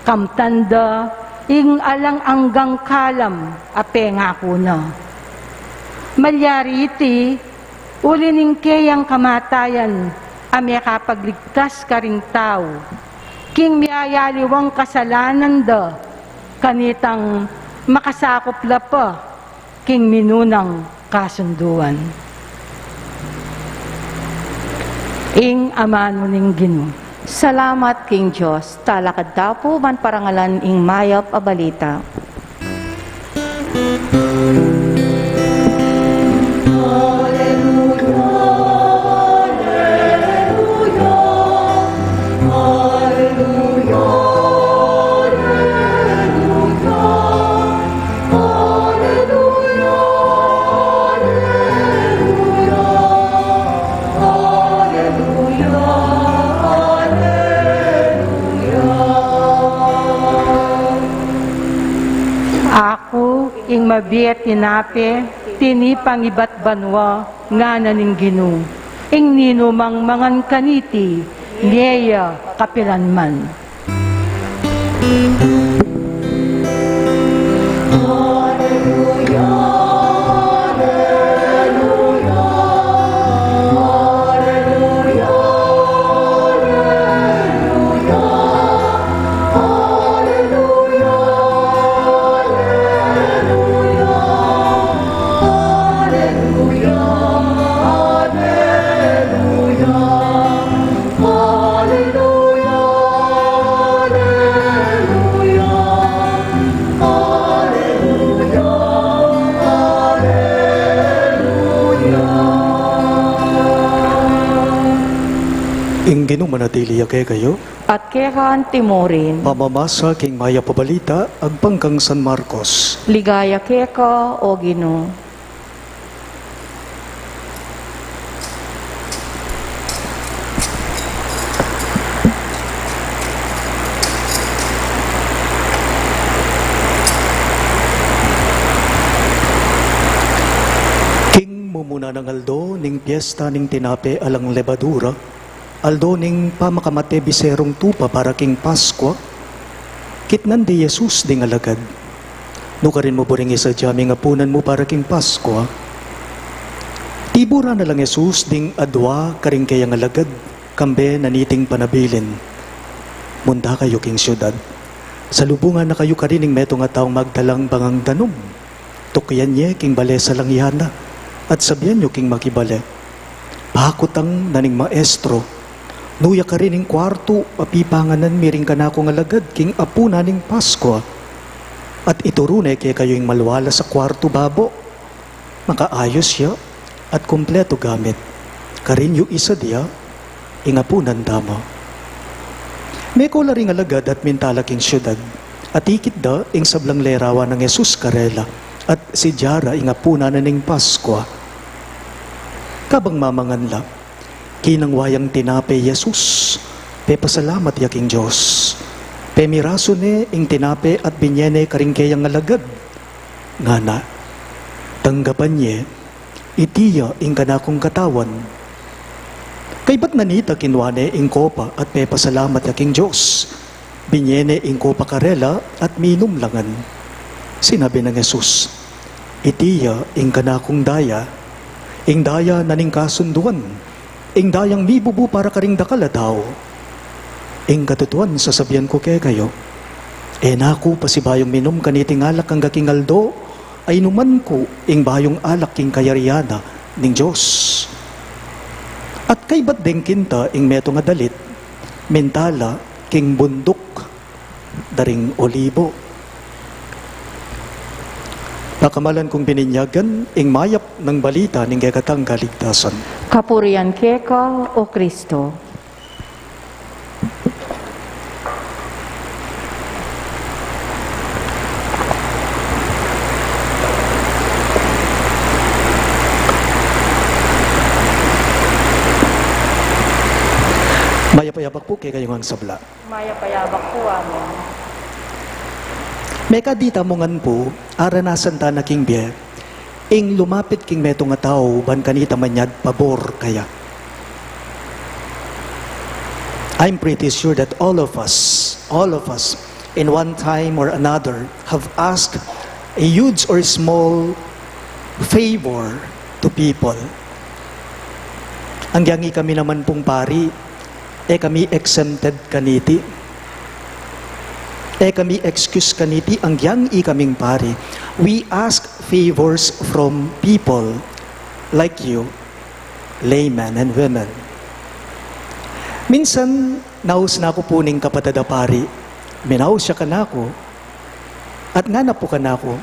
kamtan da ing alang anggang kalam a pengaku na. Malyari iti, uli ning keyang kamatayan a mekapagligtas karing tau king miyayaliwang kasalanan da, kanitang makasakup la pa king minunang kasunduan. Ing amanu ning Ginu. Salamat king Dios. Talakad ta pu ban parangalan ing mayap a balita. Aku ing mabie tinape tinipang ibat banua, ngana ning Ginu. Ing ninumang mangan kaniti, mie ya kapilan man. Ing Ginu manatili ya kekayu. At keka antimurin. Pamamasa king mayap a balita agpang kang San Marcos. Ligaya keka, o Ginu. King mumuna nang aldo ning piesta ning tinape alang lebadura, aldo ning pamakamate biserung tupa para king Paskua, kitnan di Jesus ding alagad. Nukarin mu buring isadia ming apunan mu para king Paskua? Tibura na lang Jesus ding adua karing keyang alagad, kambe na niting panabilin. Munta kayu king siudad. Salubungan na kayu karin ning metung a taung magdalang bangang danum. Tukyan ye king bale salang yana, at sabian yu king makibale, pakutang na ning maestro, nu ya karin ing kuartu a pipanganan mi ring kanakung alagad king apunan ning Paskua, at ituru ne kekayu ing malualas a kuartu babo, makaayus ya, at kumpletu gamit. Karin yu isadia ing apunan da mu. Meko la ring alagad at minta la king siudad. Atikit da ing sablang lerawan nang Jesus karela, at sidia ra ing apunan na ning Paskua. Kabang mamangan la, kinangwa yang tinape i Jesus, pepasalamat ya king Dios. Pemirasu ne ing tinape at binie ne karing keyang alagad, ngana, tanggapan ye, iti ya ing kanakung katawan. Kaybat na nita kinwa ne ing kopa at pepasalamat ya king Dios. Binie ne ing kopa karela at minum la ngan. Sinabi nang Jesus, iti ya ing kanakung daya, ing daya na ning kasunduan, ing dayang mibubu para karing dakal a tau. Ing katutuan sasabian ku kekayu, e na ku pasibayung minum kaniting alak angga king aldo a inuman ku ing bayung alak king kayarian na ning Dios. At kaybat deng kinta ing metung a dalit, minta la king bunduk da ring Olibo. Pakamalan kung bininyagan ing mayap nang balita ning kekatang kaligtasan. Kapurian keka, O Kristo. Mayap a yabak pu kekayu ngan sabla. Mayap a yabak pu. Amen. Meka di tamu ngan pu, aranasan ta na king bie ing lumapit king metung a tau ban kanita manyad pabor kaya. I'm pretty sure that all of us, all of us, in one time or another, have asked a huge or small favor to people. Anggyang ikami naman pung pari, e kami exempted kaniti. E kami excuse kaniti, anggyang ikaming pari. We ask favors from people like you, laymen and women. Minsan, Minaus na ku pu ning kapatad a pari. Minaus ya kanaku. At ngana pu kanaku,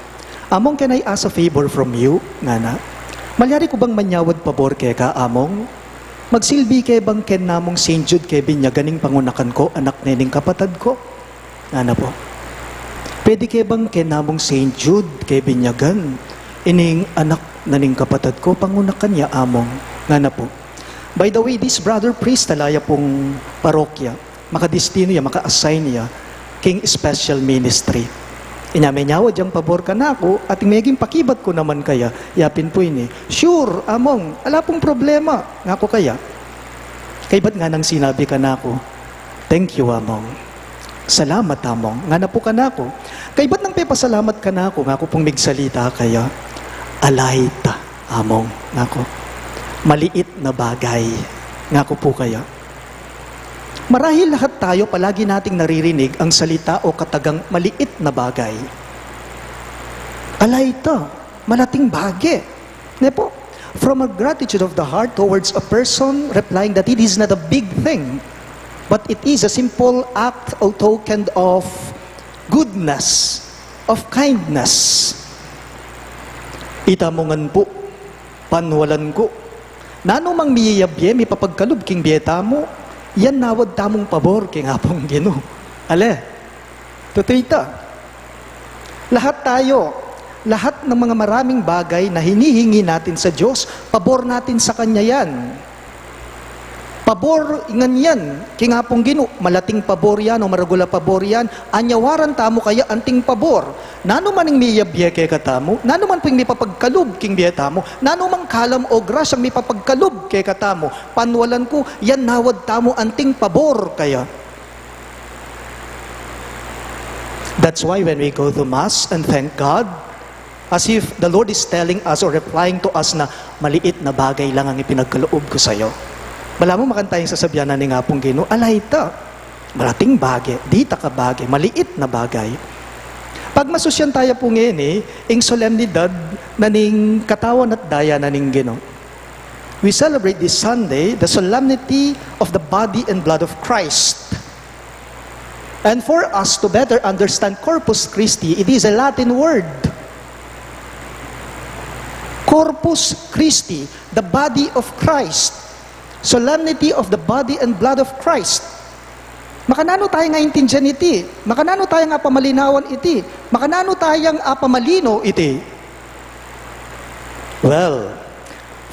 "Among, can I ask a favor from you?" ngana. "Malyari ku bang manyawad pabor keka, Among? Magsilbi ke bang ken namung Saint Jude ke binyagan ing pangunakan ku, anak ne ning kapatad ku?" Ngana pu. "Pwede ke bang ken namung Saint Jude ke binyagan ining anak na ning kapatad ku, pangunakan ya, Among?" Ngana pu. By the way, this brother priest, ala ya pung parokya, makadestinu ya, maka-assign ya king special ministry. Inya menyawad yang pabor kanaku, at meging pakibat ku naman kaya, yapin pu ini, "Sure, Among, ala pung problema," ngaku kaya. Kaybat nganang sinabi kanaku, "Thank you, Among. Salamat, Among." Ngana pu kanaku. Kaybat nang pepasalamat kanaku, ngaku pung migsalita kaya, "Ala ita, Among," ngaku. "Maliit na bagay," ngaku pu kaya. Marahil lahat tayo palagi nating naririnig ang salita o katagang maliit na bagay. "Ala ita, malating bage." Ne pu? From a gratitude of the heart towards a person, replying that it is not a big thing, but it is a simple act or token of goodness, of kindness. "Ita mu ngan pu, panwalan ku. Nanu mang miyayabie, mipapagkalub king bie tamu, yan nawad tamung pabor king Apung Ginu." Ale? Tutu ita. Lahat tayo, lahat ng mga maraming bagay na hinihingi natin sa Diyos, pabor natin sa Kanya yan. Pabor ngan yan king Apung Ginu, malating pabor yan o maragul a pabor yan, anyawaran tamu kaya anting pabor. Nanu man ing miyabie kekatamu, nanu man pu ing mipapagkalub king bie tamu, nanu mang kalam o grasyang mipapagkalub kekatamu, panwalan ku, yan nawad tamu anting pabor kaya. That's why when we go to Mass and thank God, as if the Lord is telling us or replying to us na, "Maliit na bagay lang ang ipinagkaloob ko sayo." Balamu makanyan ing sasabian na ning Apung Ginu, "Ala ita, malating bagay, di ita kabage, maliit na bagay." Pagmasusyan taya pu ngeni ing solemnidad na ning katawan at daya na ning Ginu. We celebrate this Sunday the solemnity of the body and blood of Christ. And for us to better understand Corpus Christi, it is a Latin word. Corpus Christi, the body of Christ. Solemnity of the body and blood of Christ. Makananu taya nga aintindian iti? Makananu taya nga pamalinawan iti? Makananu taya nga pamalino iti? Well,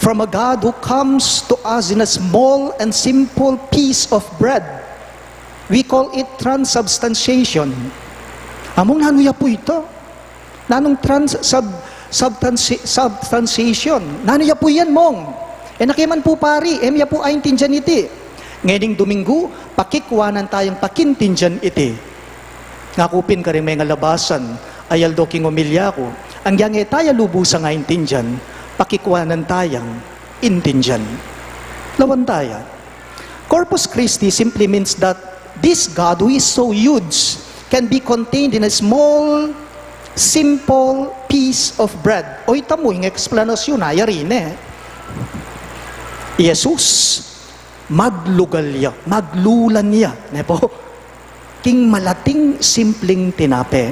from a God who comes to us in a small and simple piece of bread, we call it transubstantiation. Among, nanu ya pu ita? Nanung trans-, sub-, substanti-, substantiation? Nanu ya pu yan, Mong? E na ke man pu pari, e mi ya pu aintindian iti. Ngening Domingo, pakikwanan tayang pakintindian iti. Ngaku pin karing mengalabasan, ayaldo king omilya ku, anggiyang e taya lubusang aintindian, pakikwanan tayang intindian. Lawan taya. Corpus Christi simply means that this God who is so huge can be contained in a small, simple piece of bread. O, ita mu ing eksplanasyon, nayari ne. Jesus, maglugal ya, maglulan ya, ne pu? King malating simpling tinape.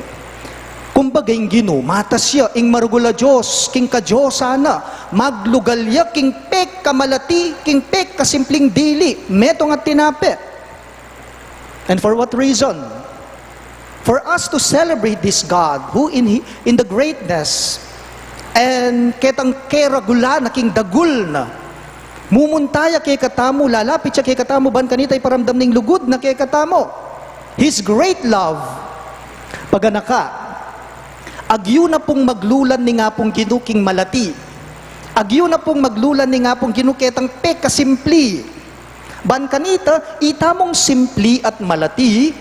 Kumbaga, ing Ginu, matas ya, ing maragul a Dios, king kadiosan na, maglugal ya king pekamalati, king pekasimpleng dili, metung a tinape. And for what reason? For us to celebrate this God who in, in the greatness and ketang keragulan na king dagul na, mumunta ya kekatamu, lalapit ya kekatamu, ban kanita iparamdam ning lugud na kekatamu. His great love. Paganaka, agyu na pung maglulan ning Apung Ginu king malati. Agyu na pung maglulan ning Apung Ginu ketang pekasimpli. Ban kanita, ita mung simpli at malati,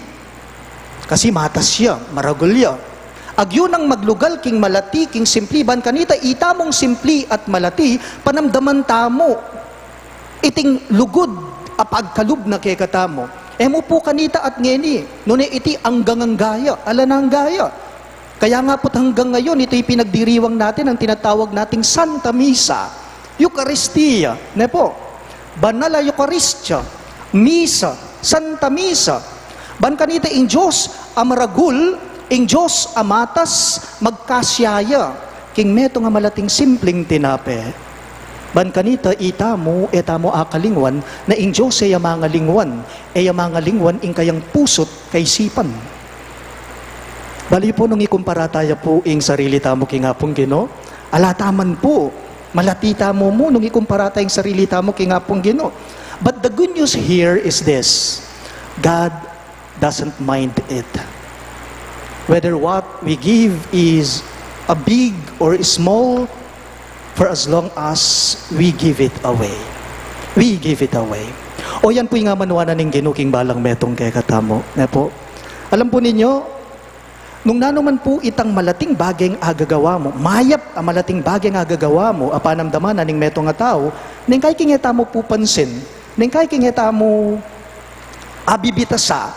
kasi matas ya, maragul ya. Agyu nang maglugal king malati, king simpli, ban kanita, ita mung simpli at malati, panamdaman tamu iting lugud a pagkalub na kekatamu. E mu pu kanita at ngeni, nune iti anggang-angga ya, alang angga ya. Kaya nga pu't hanggang ngayon, ito'y pinagdiriwang natin ang tinatawag nating Santa Misa, Eukaristia, ne pu? Banal a Eukaristia, Misa, Santa Misa. Ban kanita ing Dios a maragul, ing Dios a matas, magkasya ya king metung a malating simpling tinape. Ban kanita itamu, e tamu akalingwan, na ing Dios e ya mangalingwan, e ya mangalingwan ing kayang pusu't kaisipan. Bale pu nung ikumpara taya pu ing sarili tamu king Apung Ginu, ala ta man pu, malati tamu mu nung ikumpara taya ing sarili tamu king Apung Ginu. But the good news here is this: God doesn't mind it. Whether what we give is a big or small, for as long as we give it away. We give it away. O yan pu ing amanuan na ning Ginu king balang metung kekatamu. Ne pu? Alam pu ninyo, nung nanu man pu itang malating bageng agagawa mu, mayap a malating bageng agagawa mu, a panamdaman na ning metung a tau, neng kai king e tamu pupansin, neng kai king e tamu abibitasa,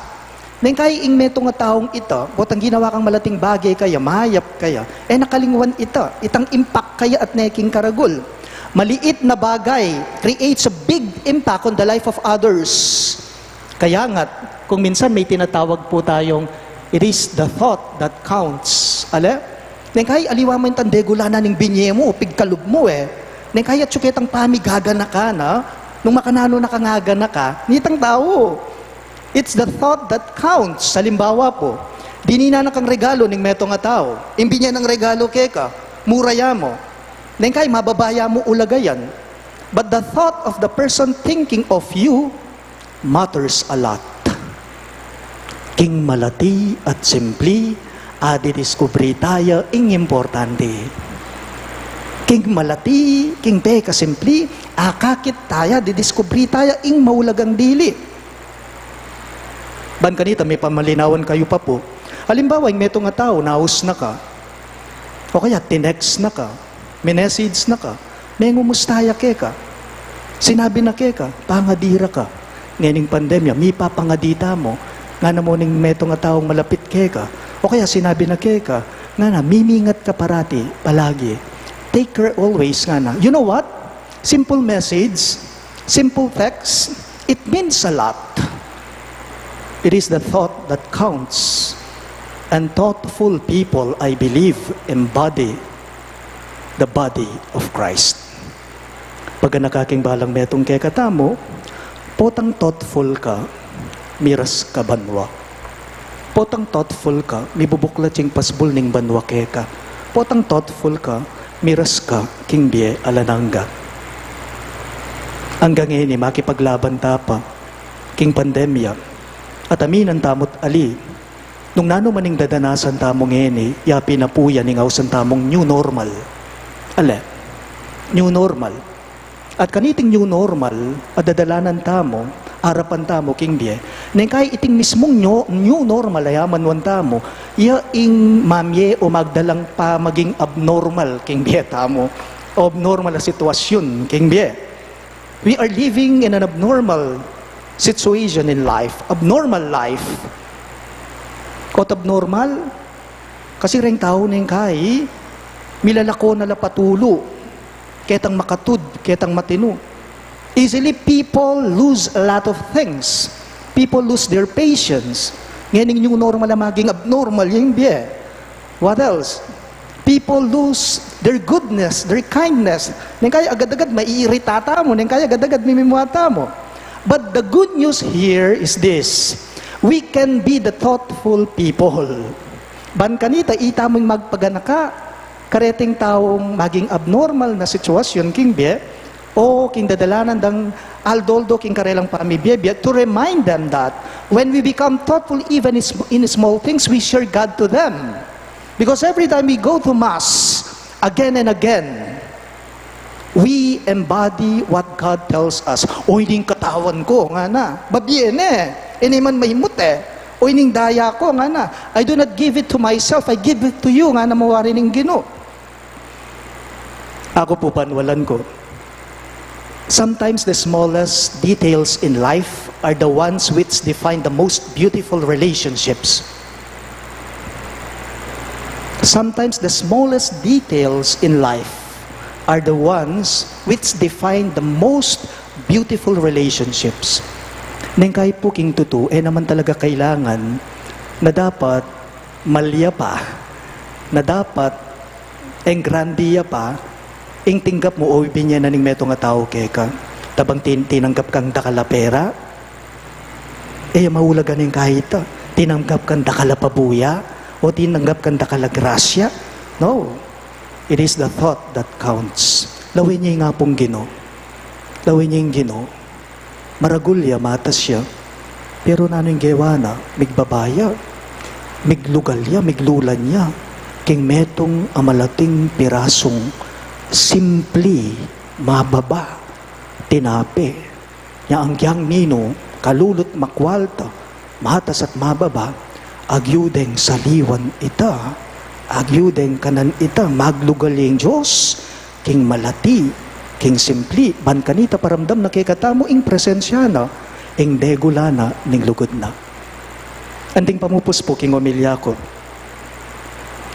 neng kai ing metung a taung ita, potang ginawa kang malating bage kaya, mayap kaya, e na kalingwan ita, itang impact kaya at ne king karagul. Maliit na bagay creates a big impact on the life of others. Kaya nga't, kung minsan may tinatawag pu tayung, "It is the thought that counts." Ale? Neng kai aliwa mu itang degula na ning binye mu, pigkalub mu e. Neng kai atyu ketang pamigaganaka na, nung makananu na kang aganaka, nitang tau. It's the thought that counts. Halimbawa pu, dininan na kang regalo ning metung a tau. Ing binye nang regalo keka, mura ya mu. Neng kai mababa ya mu ulaga yan. But the thought of the person thinking of you matters a lot. King malati at simpli, a didiskubri taya ing importante. King malati, king pekasimpli, akakit taya, didiskubri taya ing maulagang dili. Ban kanita, mipamalinawun kayu pa pu. Alimbawa, ing metung a tau, naus na ka. O kaya, tinext na ka, minessage na ka, mengumusta ya keka. Sinabi na keka, pangadi ra ka. Ngening pandemya, mipapangadi tamu, ngana mu ning metung a taung malapit keka. O kaya, sinabi na keka, ngana, mimingat ka parati, palagi. Take care always, ngana. You know what? Simple message, simple text, it means a lot. It is the thought that counts. And thoughtful people, I believe, embody the body of Christ. Paganaka king balang metung kekatamu, potang thoughtful ka, miras ka banua. Potang thoughtful ka, mibubuklat ing pasbul ning banua keka. Potang thoughtful ka, miras ka king bie alang angga. Angga ngeni, makipaglaban ta pa king pandemya. At aminan tamu't ali, nung nanu man ing dadanasan tamu ngeni, ya pin na pu yan ing ausan tamung new normal. Ale, new normal. At kaniting new normal a dadalanan tamu, arapan tamu king bie, neng kai iting mismung new, new normal a amanuan tamu, ya ing mamie o magdalang pamaging abnormal king bie tamu, o abnormal a sitwasyun king bie. We are living in an abnormal situation in life, abnormal life. Kot abnormal? Kasi reng tau neng kai, milalako na la patulu, ketang makatud, ketang matinu. Easily, people lose a lot of things. People lose their patience. Ngening new normal a maging abnormal, ya ing bie. What else? People lose their goodness, their kindness. Neng kai agad-agad maiirita tamu, neng kai agad-agad mimimua tamu. But the good news here is this. We can be the thoughtful people. Ban kanita, itamu ing magpaganaka kareting taung maging abnormal na sitwasyun king bie, o king dadalanan dang aldo-aldo king karelang pamibie-bie, to remind them that when we become thoughtful even in sm-, in small things, we share God to them. Because every time we go to Mass, again and again, we embody what God tells us. O, ining katawan ku, ngana. Babie ne. Ini man maimut e. O, ining daya ku, ngana. I do not give it to myself, I give it to you, ngana mu wari ning Ginu. Aku pu, panwalan ku. Sometimes the smallest details in life are the ones which define the most beautiful relationships. Sometimes the smallest details in life are the ones which define the most beautiful relationships. Neng kaipu king tutu, e naman talaga kailangan na dapat malya pa, na dapat engrandiya pa ing tinggap mu o ibie na ning metung a tau keka. Tabang tin-, tinanggap kang dakal a pera, e ya maulaga ning kahit a tinanggap kang dakal a pabuya o tinanggap kang dakal a grasya. No. It is the thought that counts. Lawen ye ing Apung Ginu. Lawen ye ing Ginu. Maragul ya, matas ya. Pero nanu ing gewa na? Migbaba ya. Miglugal ya, miglulan ya king metung a malating pirasung simpli, mababa, tinape. Nya agyang ninu, kalulut, makwalta, matas at mababa, agyu deng saliwan ita, agyu deng kanan ita, maglugal ing Dios king malati, king simpli, ban kanita paramdam na kekatamu ing presensya na, ing degula na ning lugud na. Anting pamupus pu king omilya ku,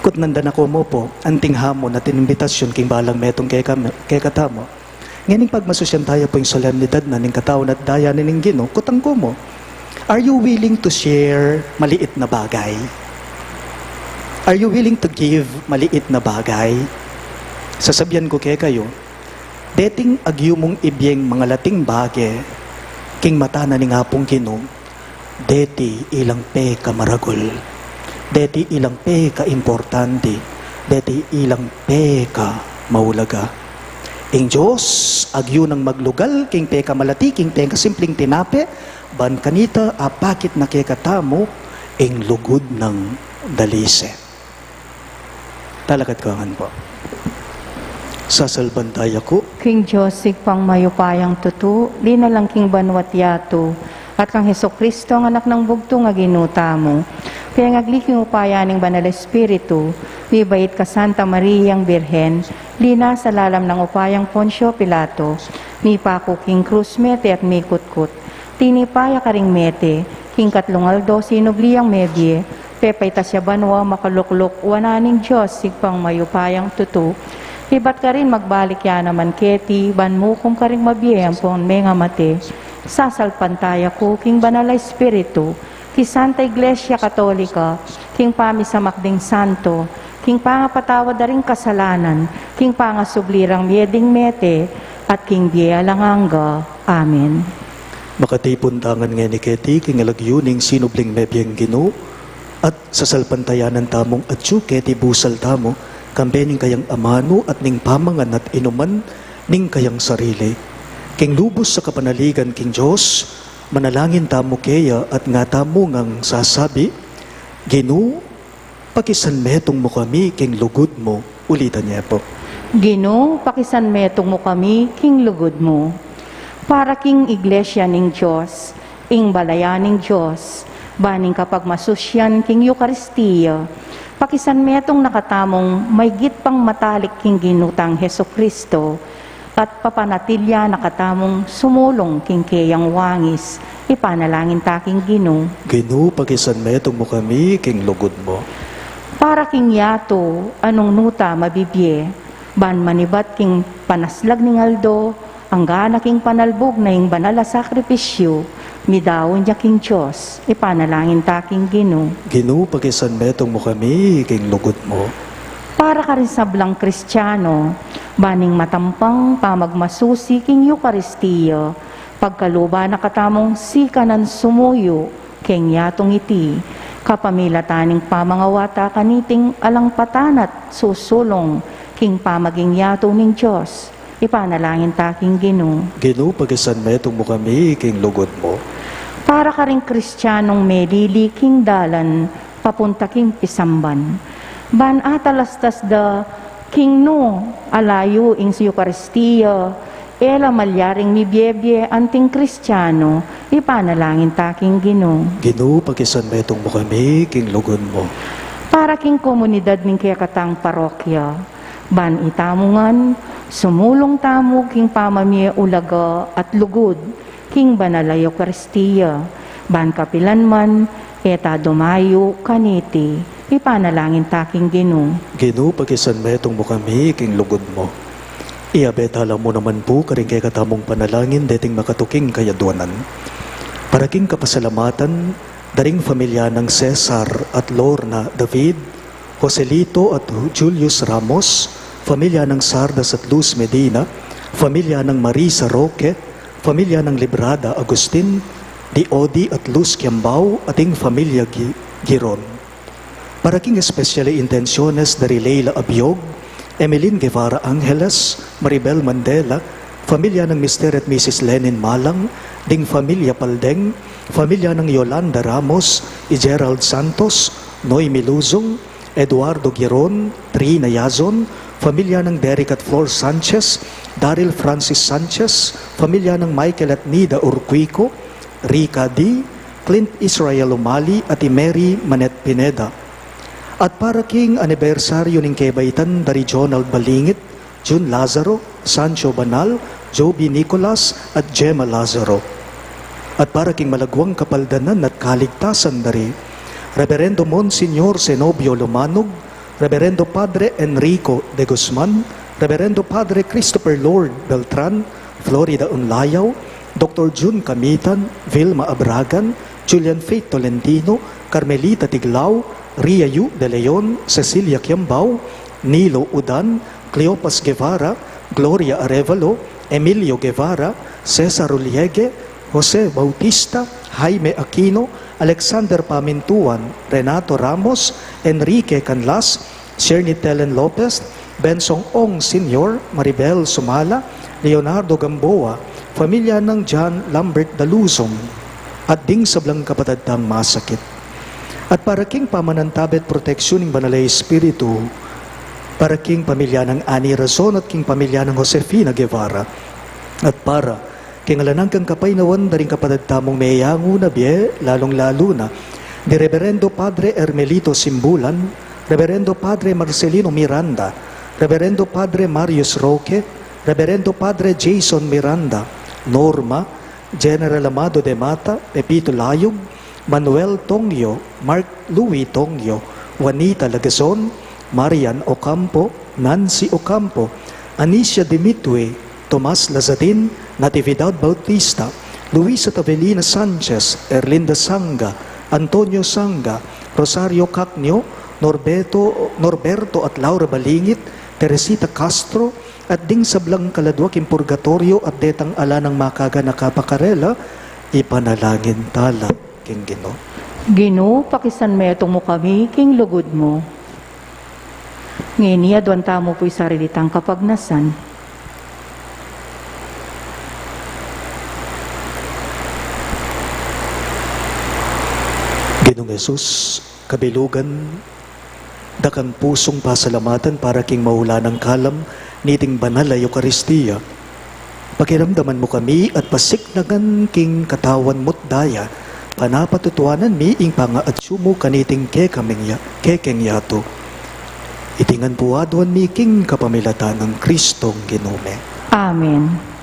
kutnan da na ku mu pu anting hamon at inimbitasyun king balang metung keka-, kekatamu. Ngening pagmasusyan taya pu ing solemnidad na ning katawan at daya na ning Ginu, kutang ku mu, are you willing to share maliit na bagay? Are you willing to give maliit na bagay? Sasabian ku kekayu, deting agyu mung ibieng mangalating bage king mata na ning Apung Ginu, deti ilang pekamaragul, deti ilang pekaimportante, deti ilang pekamaulaga. Ing Dios agyu nang maglugal king pekamalati, king pekasimpling tinape, ban kanita apakit na kekatamu ing lugud nang dalise. Talakad ku ngan pu. Sasalpantaya ku king Dios, Ibpang mayupayang tutu, linalang king banua't yatu, at kang Jesucristo, ang Anak nang bugtung a Ginu tamu. Pengagli king upaya ning Banal Espiritu, mibait kang Santa Mariang Birhen, linasa lalam nang upayang Poncio Pilato, mipaku king krus, mete at mikutkut. Tinipa ya karing mete, king katlung aldo sinubli yang mebie, pepaitas ya banua, makalukluk wanan ning Dios, Ibpang mayupayang tutu. Ibat karin magbalik ya naman keti, ban mukum karing mabie ampon mengamate. Sasalpantaya ku king Banal a Espiritu, king Santa Iglesia Katolika, king pamisamak ding santo, king pangapatawad da ring kasalanan, king pangasubli rang mie ding mete, at king bie alang angga. Amen. Makatipun ta ngan ngeni keti king lagyu ning sinubling mebieng Ginu, at sasalpantayanan tamung atyu keti busal tamu, kambe ning kayang amanu at ning pamangan at inuman ning kayang sarili. King lubus a kapanaligan king Dios, manalangin tamu keya at ngatamu ngang sasabi, Ginu, pakisanmetung mu kami king lugud mu. Ulitan ye pu. Ginu, pakisanmetung mu kami king lugud mu. Para king Iglesia ning Dios, ing balayan ning Dios, ban ing kapagmasusyan king Eukaristia, pakisanmetung na katamung maygit pang matalik king Ginu tang Jesucristo, at papanatilyan na katamung sumulung king keyang wangis. Ipanalangin ta king Ginu. Ginu, pakisanmetung mu kami king lugud mu. Para king yatu a nung nu ta mabibie, ban manibat king panaslag ning aldo, anggana king panalbug na ing banal a sakripisyu, midaun ya king Dios. Ipanalangin ta king Ginu. Ginu, pakisanmetung mu kami king lugud mu. Para karing sablang Kristiano, ban ing matampang pamagmasusi king Eukaristia, pagkaluban na katamung sikanan sumuyu king yatung iti, kapamilatan ning pamangawata kaniting alang patan at susulung king pamaging yatu ning Dios. Ipanalangin ta king Ginu. Ginu, pakisanmetung mu kami king lugud mu. Para karing Kristianong melili king dalan papunta king pisamban, ban atalastas da king nu a layu ing Eukaristia, e la malyaring mibiebie anting Kristiano. Ipanalangin ta king Ginu. Ginu, pakisanmetung mu kami king lugud mu. Para king komunidad ning kekatang parokya, ban itamu ngan sumulung tamu king pamamie ulaga at lugud king banal a Eukaristia, ban kapilan man e ta dumayu kaniti. Ipanalangin ta king Ginu. Ginu, pakisanmetung mu kami king lugud mu. Iabet tala mu naman pu karing kekatamung panalangin deting makatuking kayadwanan. Para king kapasalamatan da ring familia nang Cesar at Lorna David, Joselito at Julius Ramos, familia nang Sardas at Luz Medina, familia nang Marisa Roque, familia nang Librada Agustin, di Odi at Luz Kiambao, at ing familia Gi-, Giron. Para king espesyal a intensiones da ri Leila Abiog, Emeline Guevara Angeles, Maribel Mandela, familia nang Mister at Missus Lenin Malang, ding familia Paldeng, familia nang Yolanda Ramos, i Gerald Santos, Noemi Luzon, Eduardo Giron, Trina Yazon, familia nang Derek at Flor Sanchez, Daryl Francis Sanchez, familia nang Michael at Nida Urquico, Rica D, Clint Israel Umali, at i Mary Manette Pineda. At para king anibersaryu ning kebaitan da ri Jonald Balingit, Jun Lazaro, Sancho Banal, Joby Nicolas, at Gemma Lazaro. At para king malaguang kapaldanan at kaligtasan da ri Reverendo Monsignor Zenobio Lumanog, Reverendo Padre Enrico de Guzman, Reverendo Padre Christopher Lord Beltran, Florida Unlayaw, Doktor Jun Camitan, Vilma Abragan, Julian Faith Tolentino, Carmelita Tiglao, Ria Yu de Leon, Cecilia Kiambao, Nilo Udan, Cleopas Guevara, Gloria Arevalo, Emilio Guevara, Cesar Uliege, Jose Bautista, Jaime Aquino, Alexander Pamintuan, Renato Ramos, Enrique Canlas, Shirley Telen Lopez, Benson Ong Senior, Maribel Sumala, Leonardo Gamboa, familia nang John Lambert Daluzon, at ding sablang kapatad tang masakit. At para king pamanantabe at proteksyon ning Banal a Espiritu, para king pamilya nang Annie Razon at king pamilya nang Josefina Guevara, at para king alang anggang kapaynawan da ring kapatad tamung meyangu na bie, lalung-lalu na di Reverendo Padre Hermelito Simbulan, Reverendo Padre Marcelino Miranda, Reverendo Padre Marius Roque, Reverendo Padre Jason Miranda, Norma, General Amado de Mata, Pepito Layog, Manuel Tongyo, Mark Louis Tongyo, Juanita Lagazon, Marian Ocampo, Nancy Ocampo, Anicia Dimitri, Tomas Lazadin, Natividad Bautista, Luisa Tavelina Sanchez, Erlinda Sanga, Antonio Sanga, Rosario Cacnio, Norberto, Norberto at Laura Balingit, Teresita Castro, at ding sablang kaladwa king purgatoryo at detang ala nang makaganaka pa karela, ipanalangin tala king Ginu. Ginu, pakisanmetung mu kami king lugud mu. Ngeni aduan tamu pu ing sarili tang kapagnasan. Ginung Jesus, kabilugan da kang pusung pasalamatan para king maulanan kalam niting banal a Eukaristia. Pakiramdaman mu kami at pasiknangan king katawan mu't daya, panapatutuanan mi ing pangaatsu mu kaniting kekaming ya-, kekeng yatu. Iti ngan pu aduan mi king kapamilatan nang Kristong Ginu mi. Amen.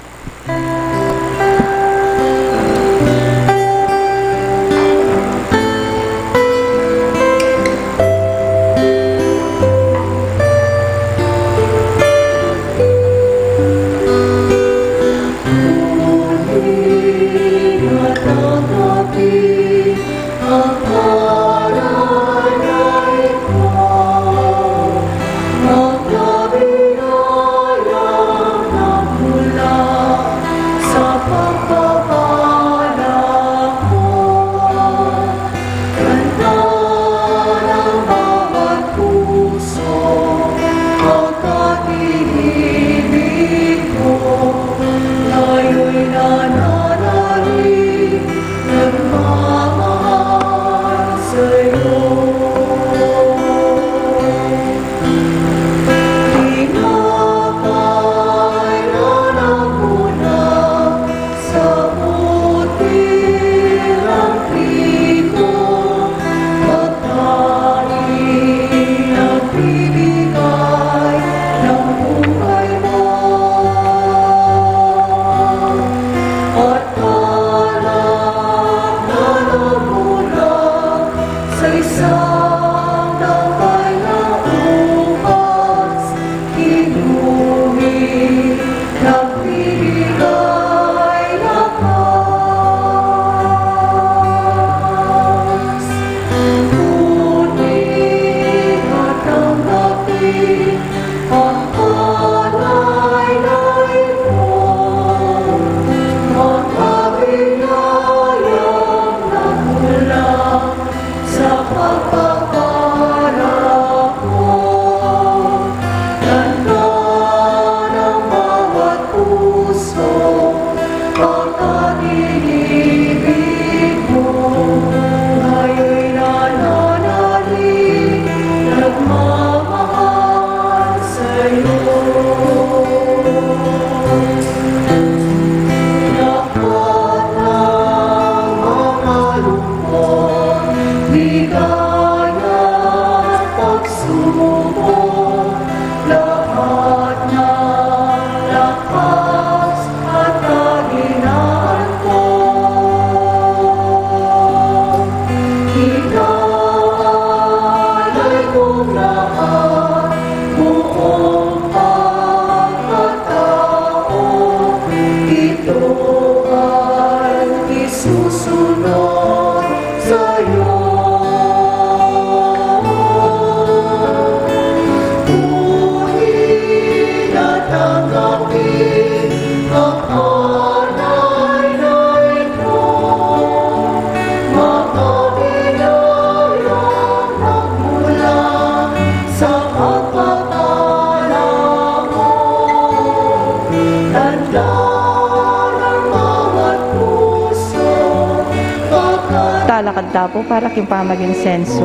Kanta pu para king pamag-insenso.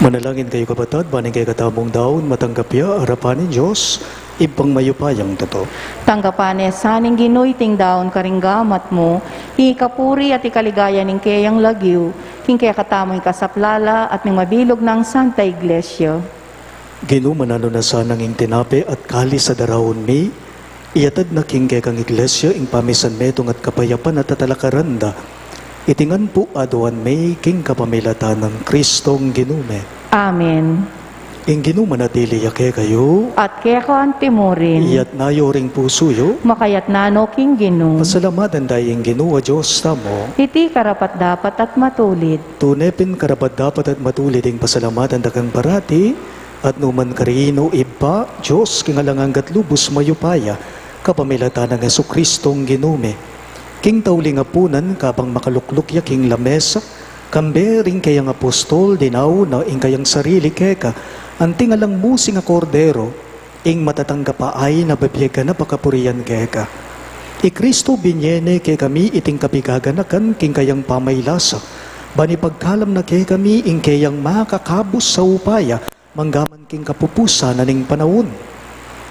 Manalangin kayu, kapatad, ban ing kekatamung daun matanggap ya arapan ning Dios, Ibpang mayupayang tutu. Tanggapan ne sa ning Ginu iting daun karing gamat mu, ikapuri at ikaligaya ning keyang lagyu, king kekatamung ikasaplala at ning mabilug nang Santa Iglesia. Ginu, mananu na sanang ing tinape at kalis a daraun mi, iyatad na king kekang Iglesia ing pamisan metung at kapayapan at tatalakaran da. Iti ngan pu aduan mi king kapamilatan nang Kristong Ginu mi. Amen. Ing Ginu manatili ya kekayu. At keka antimurin. Iyatna yu ring pusu yu. Makayatna no king Ginu. Pasalamatan da ing Ginu a Dios tamu. Iti karapat-dapat at matulid. Tune pin karapat-dapat at matulid ing pasalamatan da kang parati, at nukarin man, Ibpa, Dios king alang angga at lubus mayupaya, kapamilatan nang Jesucristong Ginu mi. King tauling apunan, kabang makalukluk ya king lamesa, kambe ring keyang apostol, dinaun na ing kayang sarili keka, anting alang musing a Kordero, ing matatanggap a ain a bibie ganap a kapurian keka. I Kristo binie ne kekami iting kapigaganakan king kayang pamaylasa, ban ipagkalam na kekami ing keyang makakabus a upaya, manggaman king kapupusan na ning panaun.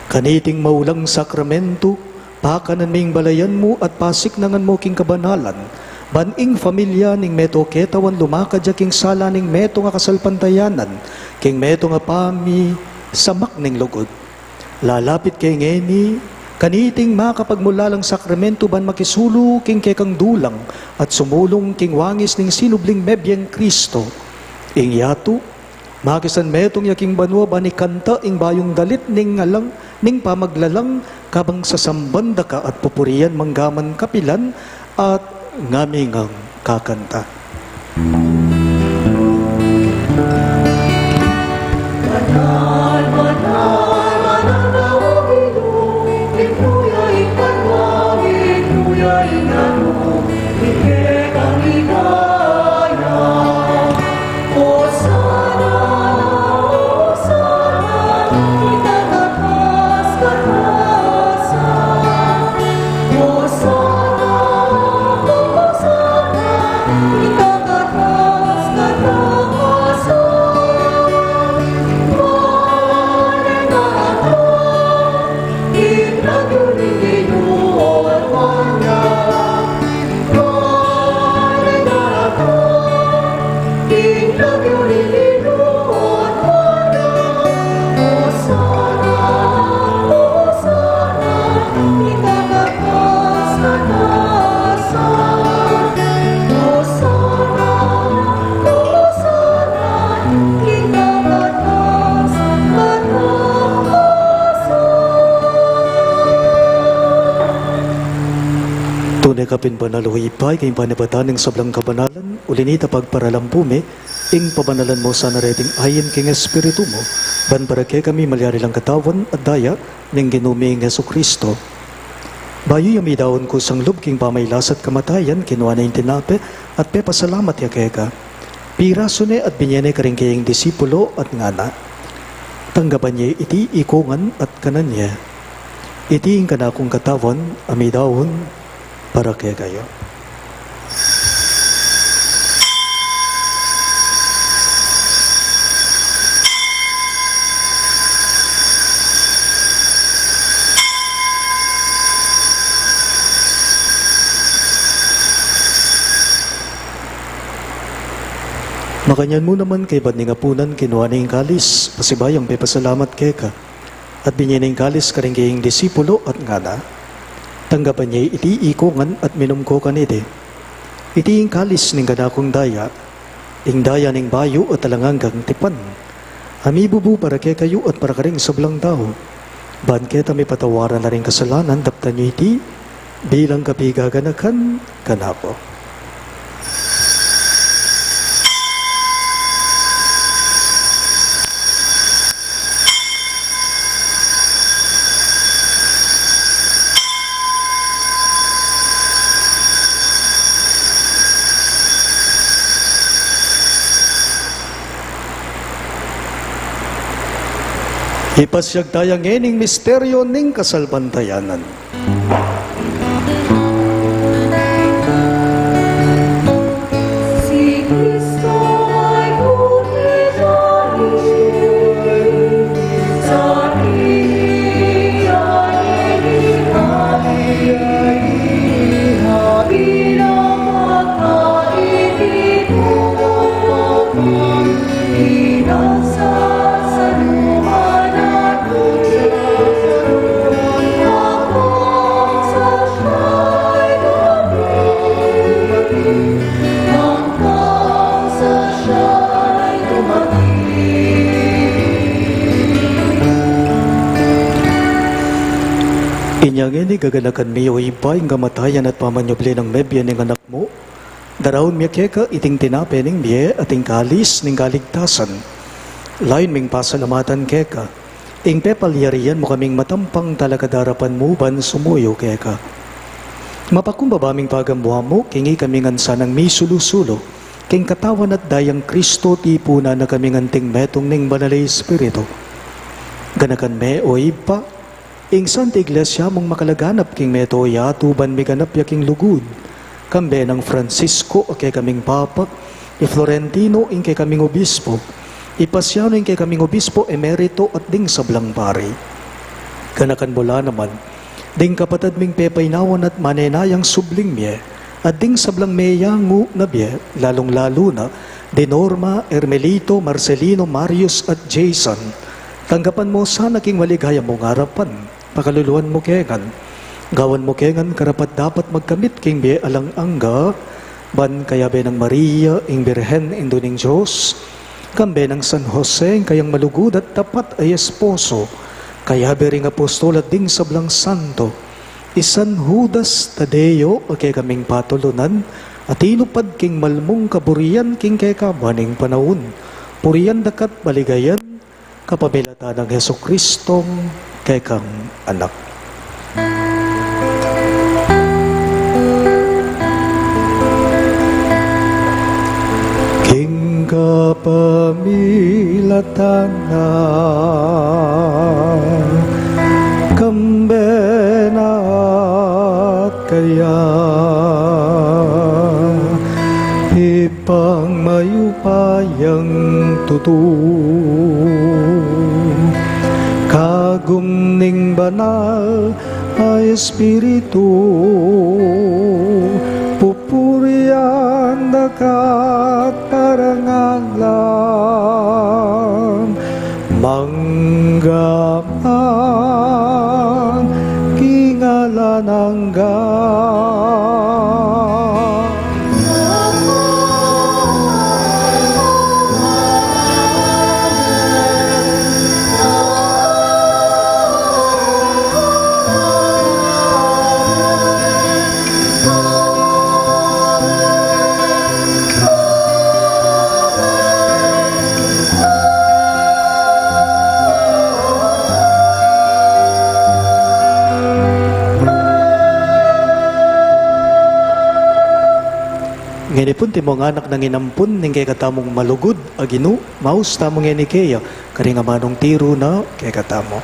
Kaniting maulang sakramento, pakanan ming balayan mu at pasiknangan mu king kabanalan, ban ing familia ning meto ketawan lumakad ya king sala ning metung a kasalpantayanan, king metung a pamisamak ning lugud. Lalapit kaya ngeni, kaniting makapagmulalang sakramento ban makisulu king kekang dulang, at sumulung king wangis ning sinubling mebieng Kristo. Ing yatu, makisan metung ya king banua ban ikanta ing bayung dalit ning alang, ning pamaglalang, kabang sasamban da ka at pupurian manggaman kapilan at ngami ngang kakanta. Tune ka pin banal, o Ibpa, ika ing panibatan ning sablang kabanalan, uli na nita pagparalampu mi, ing pabanalan mu sana reting ain king Espiritu mu, ban para kekami malyari lang katawan at daya ning Ginu ming Jesucristo. Bayu ya midaun kusang lub king pamailas at kamatayan, kinua ne ing tinape, at pepasalamat ya keka. Pirasu ne at binie ne karing keyang disipulo at ngana: Tanggapan ye iti ikongan at kanan ye. Iti ing kanakung katawan a midaun para kekayu. Makanyan mu naman kaybat ning apunan, kinua ne ing kalis, pasibayung pepasalamat keka, at binye ne ing kalis karing kayang disipulu, at ngana: Tanggapan ye iti ikongan at minum ko kaniti. Iti ing kalis ning kanakung daya, ing daya ning bayu at alang anggang tipan, a mibubu para kekayu at para karing sablang tau. Ban keta mipatawaran la ring kasalanan, daptan yu iti bilang kapigaganakan kanaku. Ipasiag taya ngening misteryo ning kasalpantayanan. Inya ngeni, gaganakan mi, o Ibpa, ing kamatayan at pamanyubli nang mebie ning Anak mu, daraun mi keka iting tinape ning bie at ing kalis ning kaligtasan. Layun ming pasalamatan keka ing pepalyarian mu kaming matampang talakad arapan mu ban sumuyu keka. Mapakumbaba ming pagamuan mu king ikami ngan sanang misulu-sulu king katawan at dayang Kristo, tipunan na kaming anting metung ning Banal a Espiritu. Ganakan me, o Ibpa, ing Santa Iglesia mung makalaganap king mabilug a yatu ban miganap ya king lugud, kambe nang Francisco a kekaming Papa, i Florentino ing kekaming Obispo, i Paciano ing kekaming Obispo Emerito at ding sablang pari. Ganakan mu la naman ding kapatad ming pepainawan at manenayang subling mie, at ding sablang meyangu na bie, lalung-lalu na di Norma, Hermelito, Marcelino, Marius, at Jason. Tanggapan mu sana king maligaya mung arapan. Pakaluluan mu ke ngan. Gawan mu ke ngan karapat-dapat magkamit king bie alang angga, ban kayabe nang Maria, ing Birhen, Indu ning Dios, kambe nang San Jose, ing kayang malugud at tapat a esposo, kayabe ring apostol at ding sablang santo, i San Judas Tadeo a kekaming patulunan, a tinupad king malmung kaburian king kekaban ning panaun, purian daka at baligayan, kapamilatan nang Jesucristong kekang Anak. King kapamilatan na, kambe na at kaya, Ibpang mayupayang tutu, kagum ning Banal a Espiritu, pupurian daka at parangalan, mangga man king alang angga. Ngeni pu, antimong anak nang inampun ning kekatamung malugud a Ginu, maus tamu ngeni keya karing amanung tiru na kekatamu.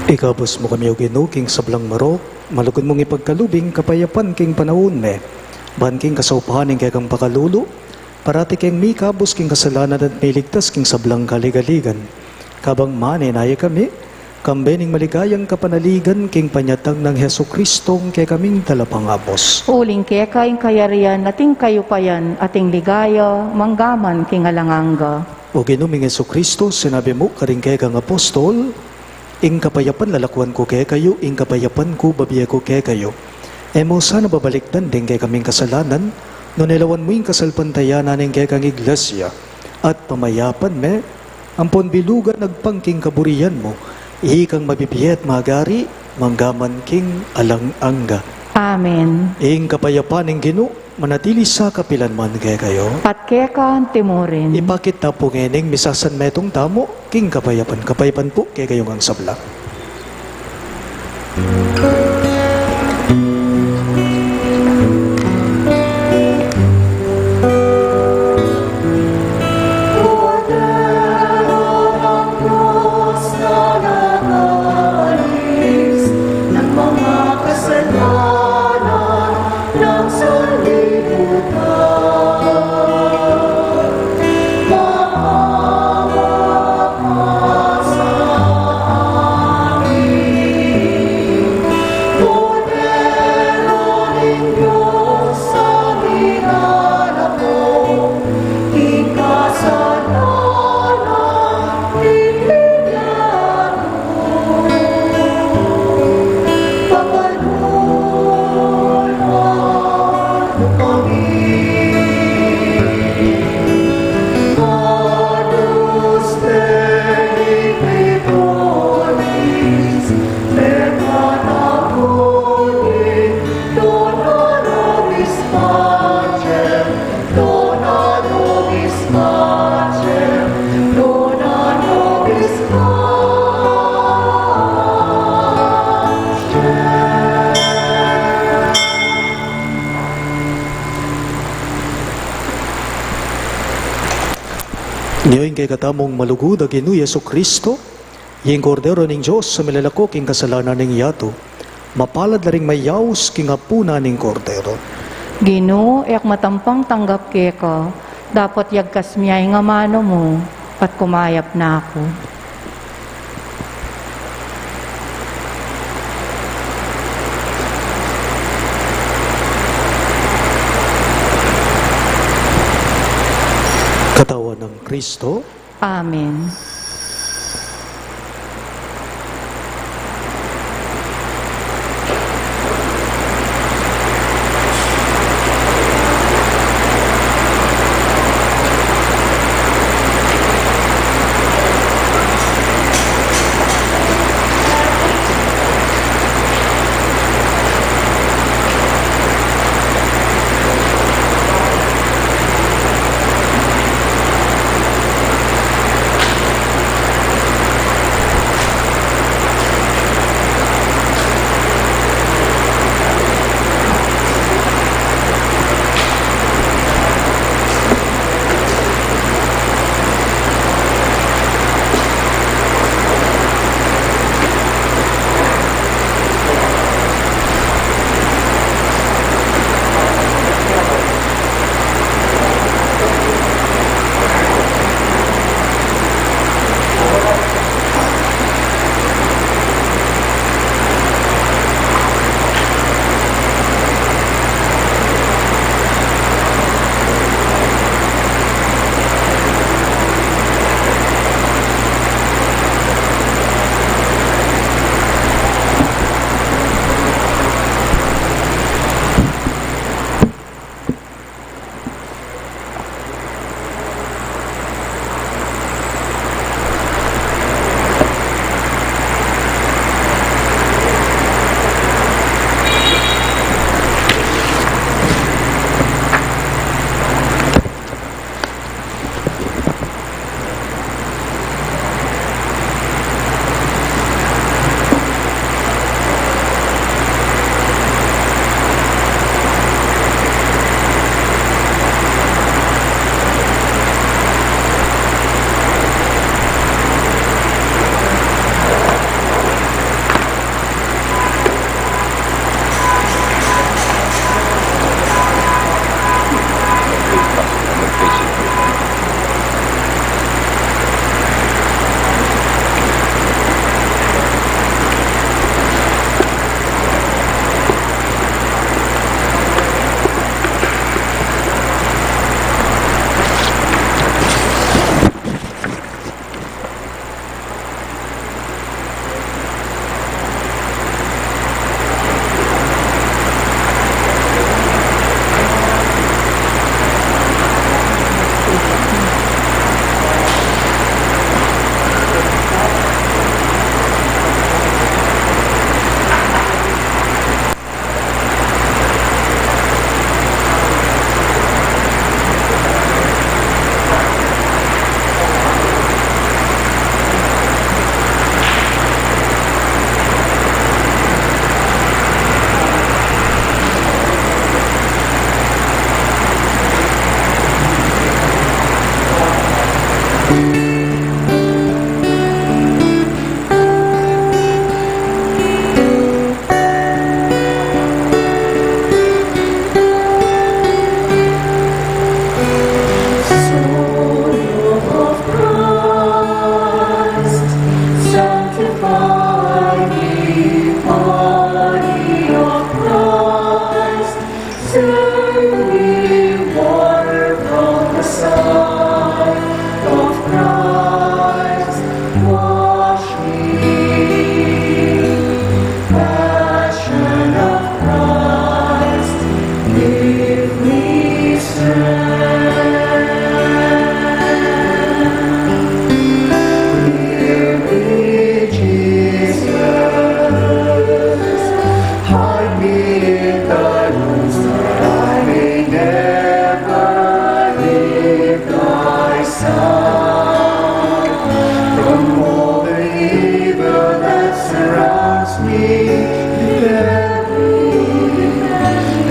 Ikabus mu kami, O Ginu, king sablang marok, malugud mung ipagkalub ing kapayapan king panaun mi. Ban king kasaupan ning kekang pakalulu, parati keng mikabus king kasalanan at miligtas king sablang kaligaligan. Kabang manenaya kami, kambe ning maligayang kapanaligan king panyatang nang Jesucristong kekaming Talapangabus. Uling keka ing kayarian at ing kayupayan at ing ligaya, manggaman king alang angga. O Ginu ming Jesucristo, sinabi mu karing kekang apostol, ing kapayapan lalakuan ku kekayu, ing kapayapan ku bibie ku kekayu. E mu sana babalikdan ding kekaming kasalanan, nune lawan mu ing kasalpantayanan ning kekang iglesia, at pamayapan me, ampon bilugan agpang king kaburian mu, ikang mabibie at magari, manggaman king alang angga. Amen. Ing kapayapan ning Ginu, manatili sa kapilan man kekayu. At keka antimurin. Ipakit ta pu ngening misasanmetung tamu king kapayapan. Kapayapan pu kekayu ngang sabla. Nyo ing kekatamung malugud a Ginu Jesucristo, ing Kordero ning Dios a milalako king kasalanan ning yatu. Mapalad la ring mayaus king apunan ning Kordero. Ginu, e ku matampang tanggap keka, dapot yagkas mu ya ing amanu mu, at kumayap na ku. Katawan nang Kristo. Amen.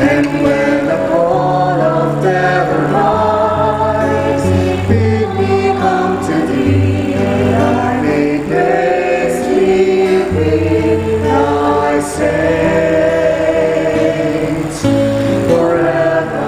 And when the call of death arrives, bid me come to thee, that I may grace thee with thy saints forever.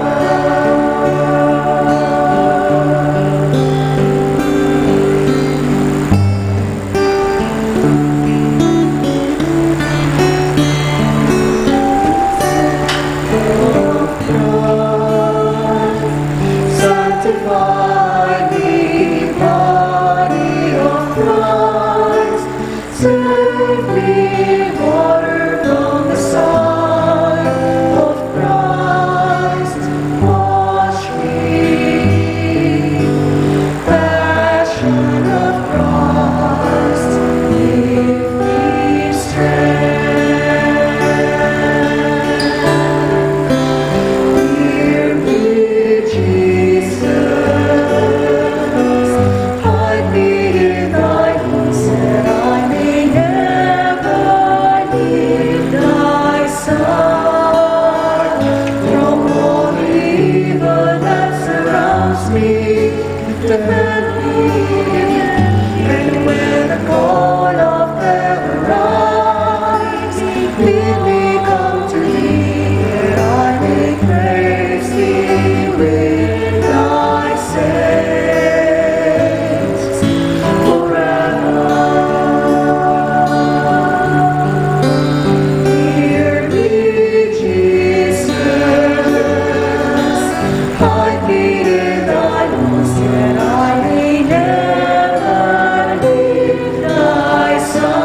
Sanctify me, body of Christ, save me, water from the side of Christ, wash me, Passion of Christ, give me strength. Hear me, Jesus, hide me in thy wings, that I may never leave thy side. From all the evil that surrounds me, defend me. And when the call of death arrives, bid me come to thee, that I may praise thee with thy saints forever. Hear me, Jesus, hide me in thy wings, that I may never leave thy side.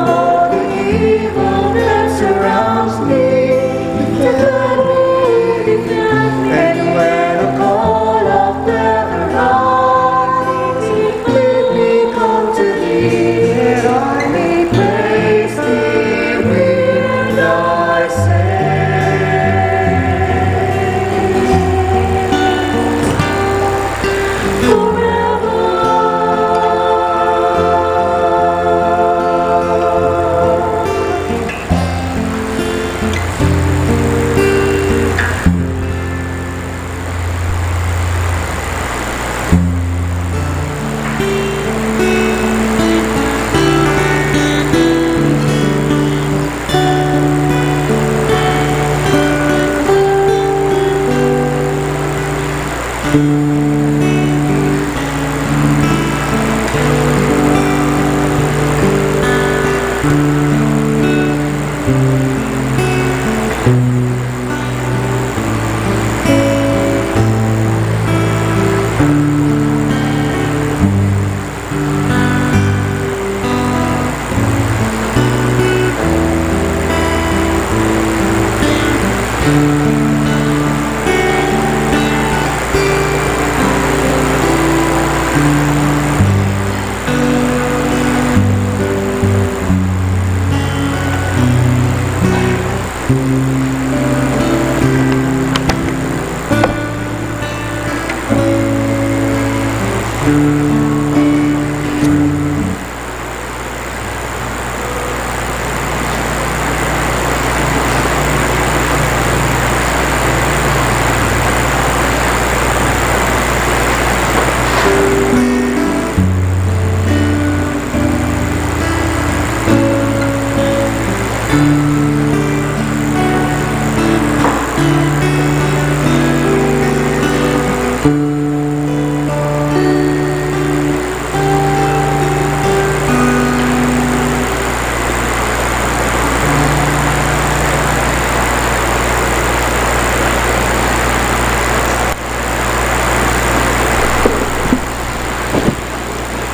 All the evil that surrounds me, defend me, defend me. And when the call of death arrives, bid me come to thee, that I may praise thee with thy saints forever.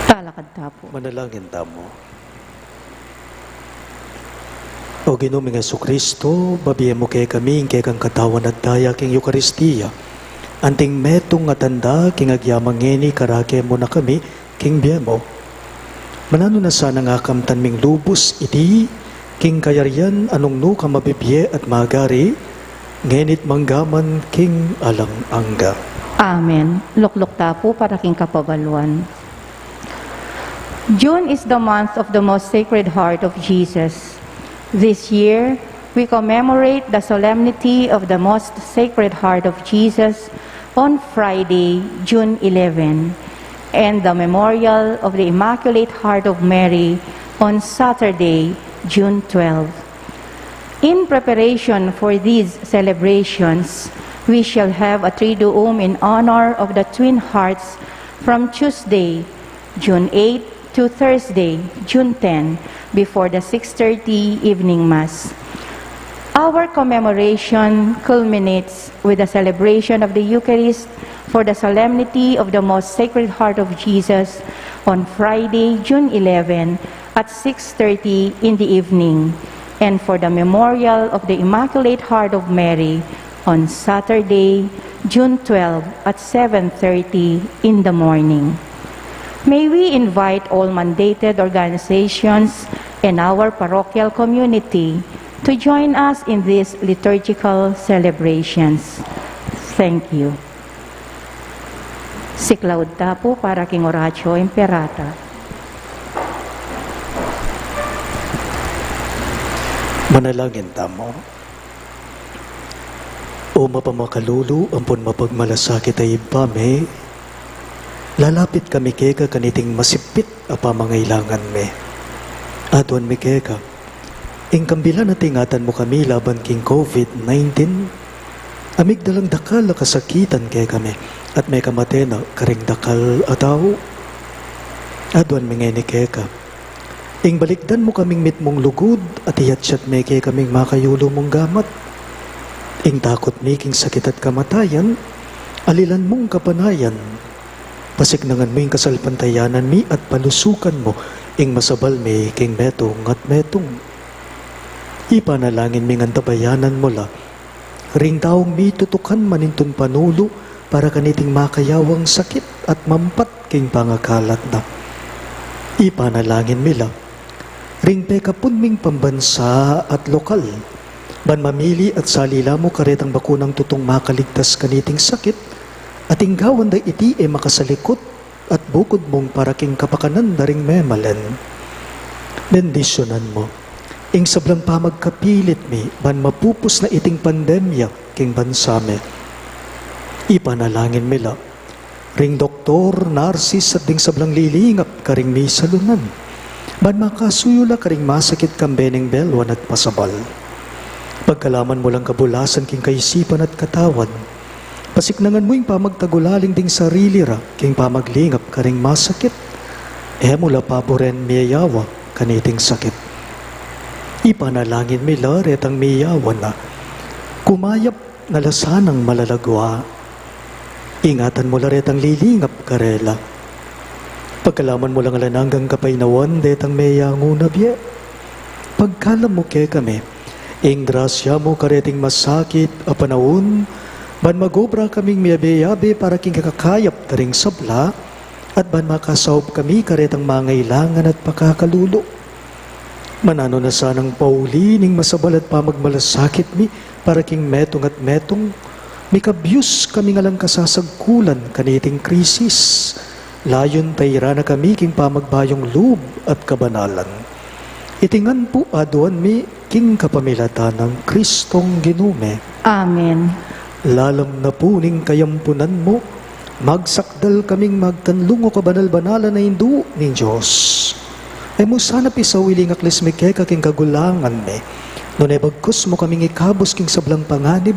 Talakad ta pu. Manalangin tamu. O Ginu ming Jesucristo, babie mu kekami ing kekang katawan at daya king Eukaristia. Anting metung a tanda king agyamang ngeni, karake mu na kami king bie mu. Mananu na sanang akamtan ming lubus iti king kayarian a nung nu ka mabibie at magari, ngeni't mangga man king alang angga. Amen. Lukluk ta pu para king kapabaluan. June is the month of the Most Sacred Heart of Jesus. This year, we commemorate the Solemnity of the Most Sacred Heart of Jesus on Friday, June eleven, and the Memorial of the Immaculate Heart of Mary on Saturday, June twelve. In preparation for these celebrations, we shall have a Triduum in honor of the Twin Hearts from Tuesday, June eight, to Thursday, June ten, before the six thirty evening Mass. Our commemoration culminates with the celebration of the Eucharist for the Solemnity of the Most Sacred Heart of Jesus on Friday, June eleven, at six thirty in the evening, and for the Memorial of the Immaculate Heart of Mary on Saturday, June twelve, at seven thirty in the morning. May we invite all mandated organizations and our parochial community to join us in these liturgical celebrations. Thank you. Siklaud ta pu para king Oratio Imperata. Manalangin tamu. O mapamakalulu ampon mapagmalasakit a Ibpa mi, lalapit kami keka kaniting masipit a pamangailangan mi. Aduan mi keka, ing kambilan a tingatan mu kami laban king COVID nineteen, a migdalang dakal a kasakitan kekami, at mekamate na karing dakal a tau. Aduan mi ngeni keka, ing balikdan mu kaming mitmung lugud, at iyatyat me kekaming makayulu mung gamat. Ing takut mi king sakit at kamatayan, alilan mung kapanayan, pasiknangan mu ing kasalpantayanan mi at palusukan mu ing masabal mi king metung at metung. Ipanalangin ming antabayanan mu la ring taung mitutukan manintun panulu para kaniting makayawang sakit at mampat king pangakalat na. Ipanalangin mi la ring pekapun ming pambansa at lokal, ban mamili at salila mu karetang bakunang tutung makaligtas kaniting sakit, at ing gawan da iti e makasalikut at bukud mung para king kapakanan da ring memalen. Bendisyunan mu ing sablang pamagkapilit mi ban mapupus na iting pandemya king bansa mi. Ipanalangin mi la ring doktor, narsis, at ding sablang lilingap karing misalunan, ban makasuyu la karing masakit kambe ning beluan at pasabal. Pagkalaman mu lang kabulasan king kaisipan at katawan, pasiknangan mu ing pamagtagulaling ding sarili ra king pamaglingap karing masakit. E mu la paburen miyayawa kaniting sakit. Ipanalangin mi la retang miyayawa na kumayap na la sanang malalagua. Ingatan mu la retang lilingap karela. Pagkalaman mu lang alang anggang kapaynawan detang meyangu na bie. Pagkalam mu kekami ing grasya mu kareting masakit a panaun, ban magobra kaming miyabe-yabe para king kakayap da ring sabla, at ban makasaup kami karetang mangailangan at pakakalulu. Mananu na sanang pauli ning masabal at pamagmalasakit mi para king metung at metung, mikabyus kaming alang kasasagkulan kaniting krisis. Layun tairan na kami king pamagbayung lub at kabanalan. Iti ngan pu aduan mi king kapamilatan nang Kristong Ginu mi. Amen. Lalam na pu ning kayampunan mu, magsakdal kaming magtanlung, o kabanal-banalan a Indu ning Dios. E mu sana pisawili ing aklis mi keka king kagulangan mi, nune bagkus mu kaming ikabus king sablang panganib,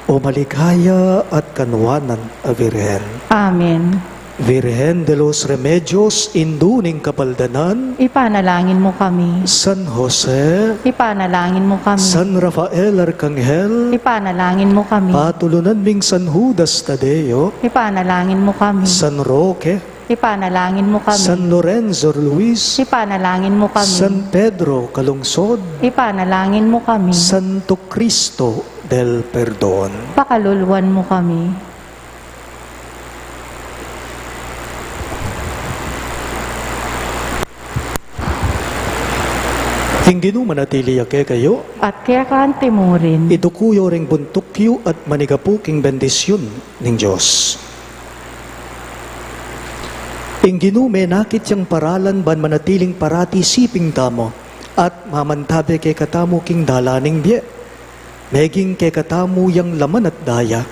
o maligaya at kanuanan a Virgen. Amen. Virgen de los Remedios, Indu ning Kapaldanan. Ipanalangin mu kami. San Jose. Ipanalangin mu kami. San Rafael Arcangel. Ipanalangin mu kami. Patulunan ming San Judas Tadeo. Ipanalangin mu kami. San Roque. Ipanalangin mu kami. San Lorenzo Ruiz. Ipanalangin mu kami. San Pedro Calungsod. Ipanalangin mu kami. Santo Cristo del Perdon. Pakaluluan mu kami. Ing Ginu manatili ya kekayu. At keka anti mu rin. Iduku yu ring buntuk yu at manigapu king bendisyun ning Dios. Ing Ginu menakit yang paralan ban manatiling parati siping tamu, at mamantabe kekatamu king dalan ning bie. Meging kekatamu yang laman at daya.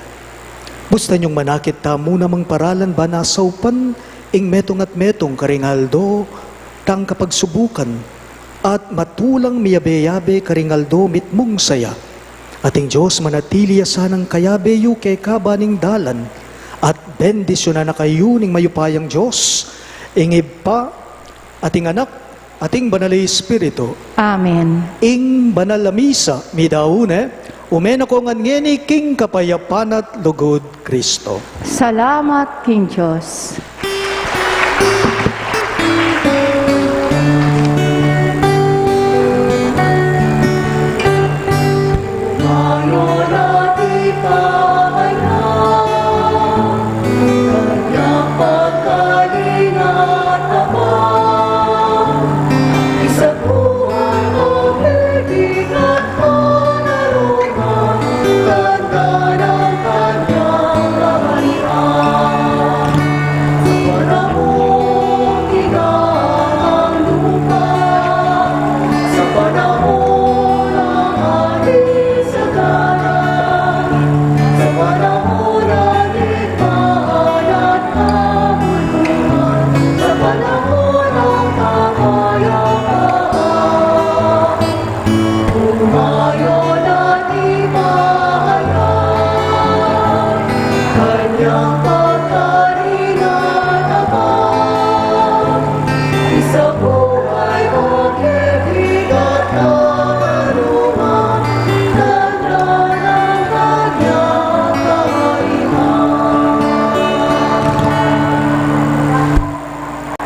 Bustan yung manakit tamu namang paralan ban asaupan ing metung at metung karing aldo tang kapagsubukan, at matulang miyabe-yabe karing aldo mitmung saya. At ing Dios manatili ya sanang kayabe yu keka ban ning dalan, at bendisyunan na kayu ning mayupayang Dios, ing Ibpa, at ing Anak, at ing Banal a Espiritu. Amen. Ing banal a misa midaun ne, ume na ko ngan ngeni king kapayapan at lugud Kristo. Salamat king Dios.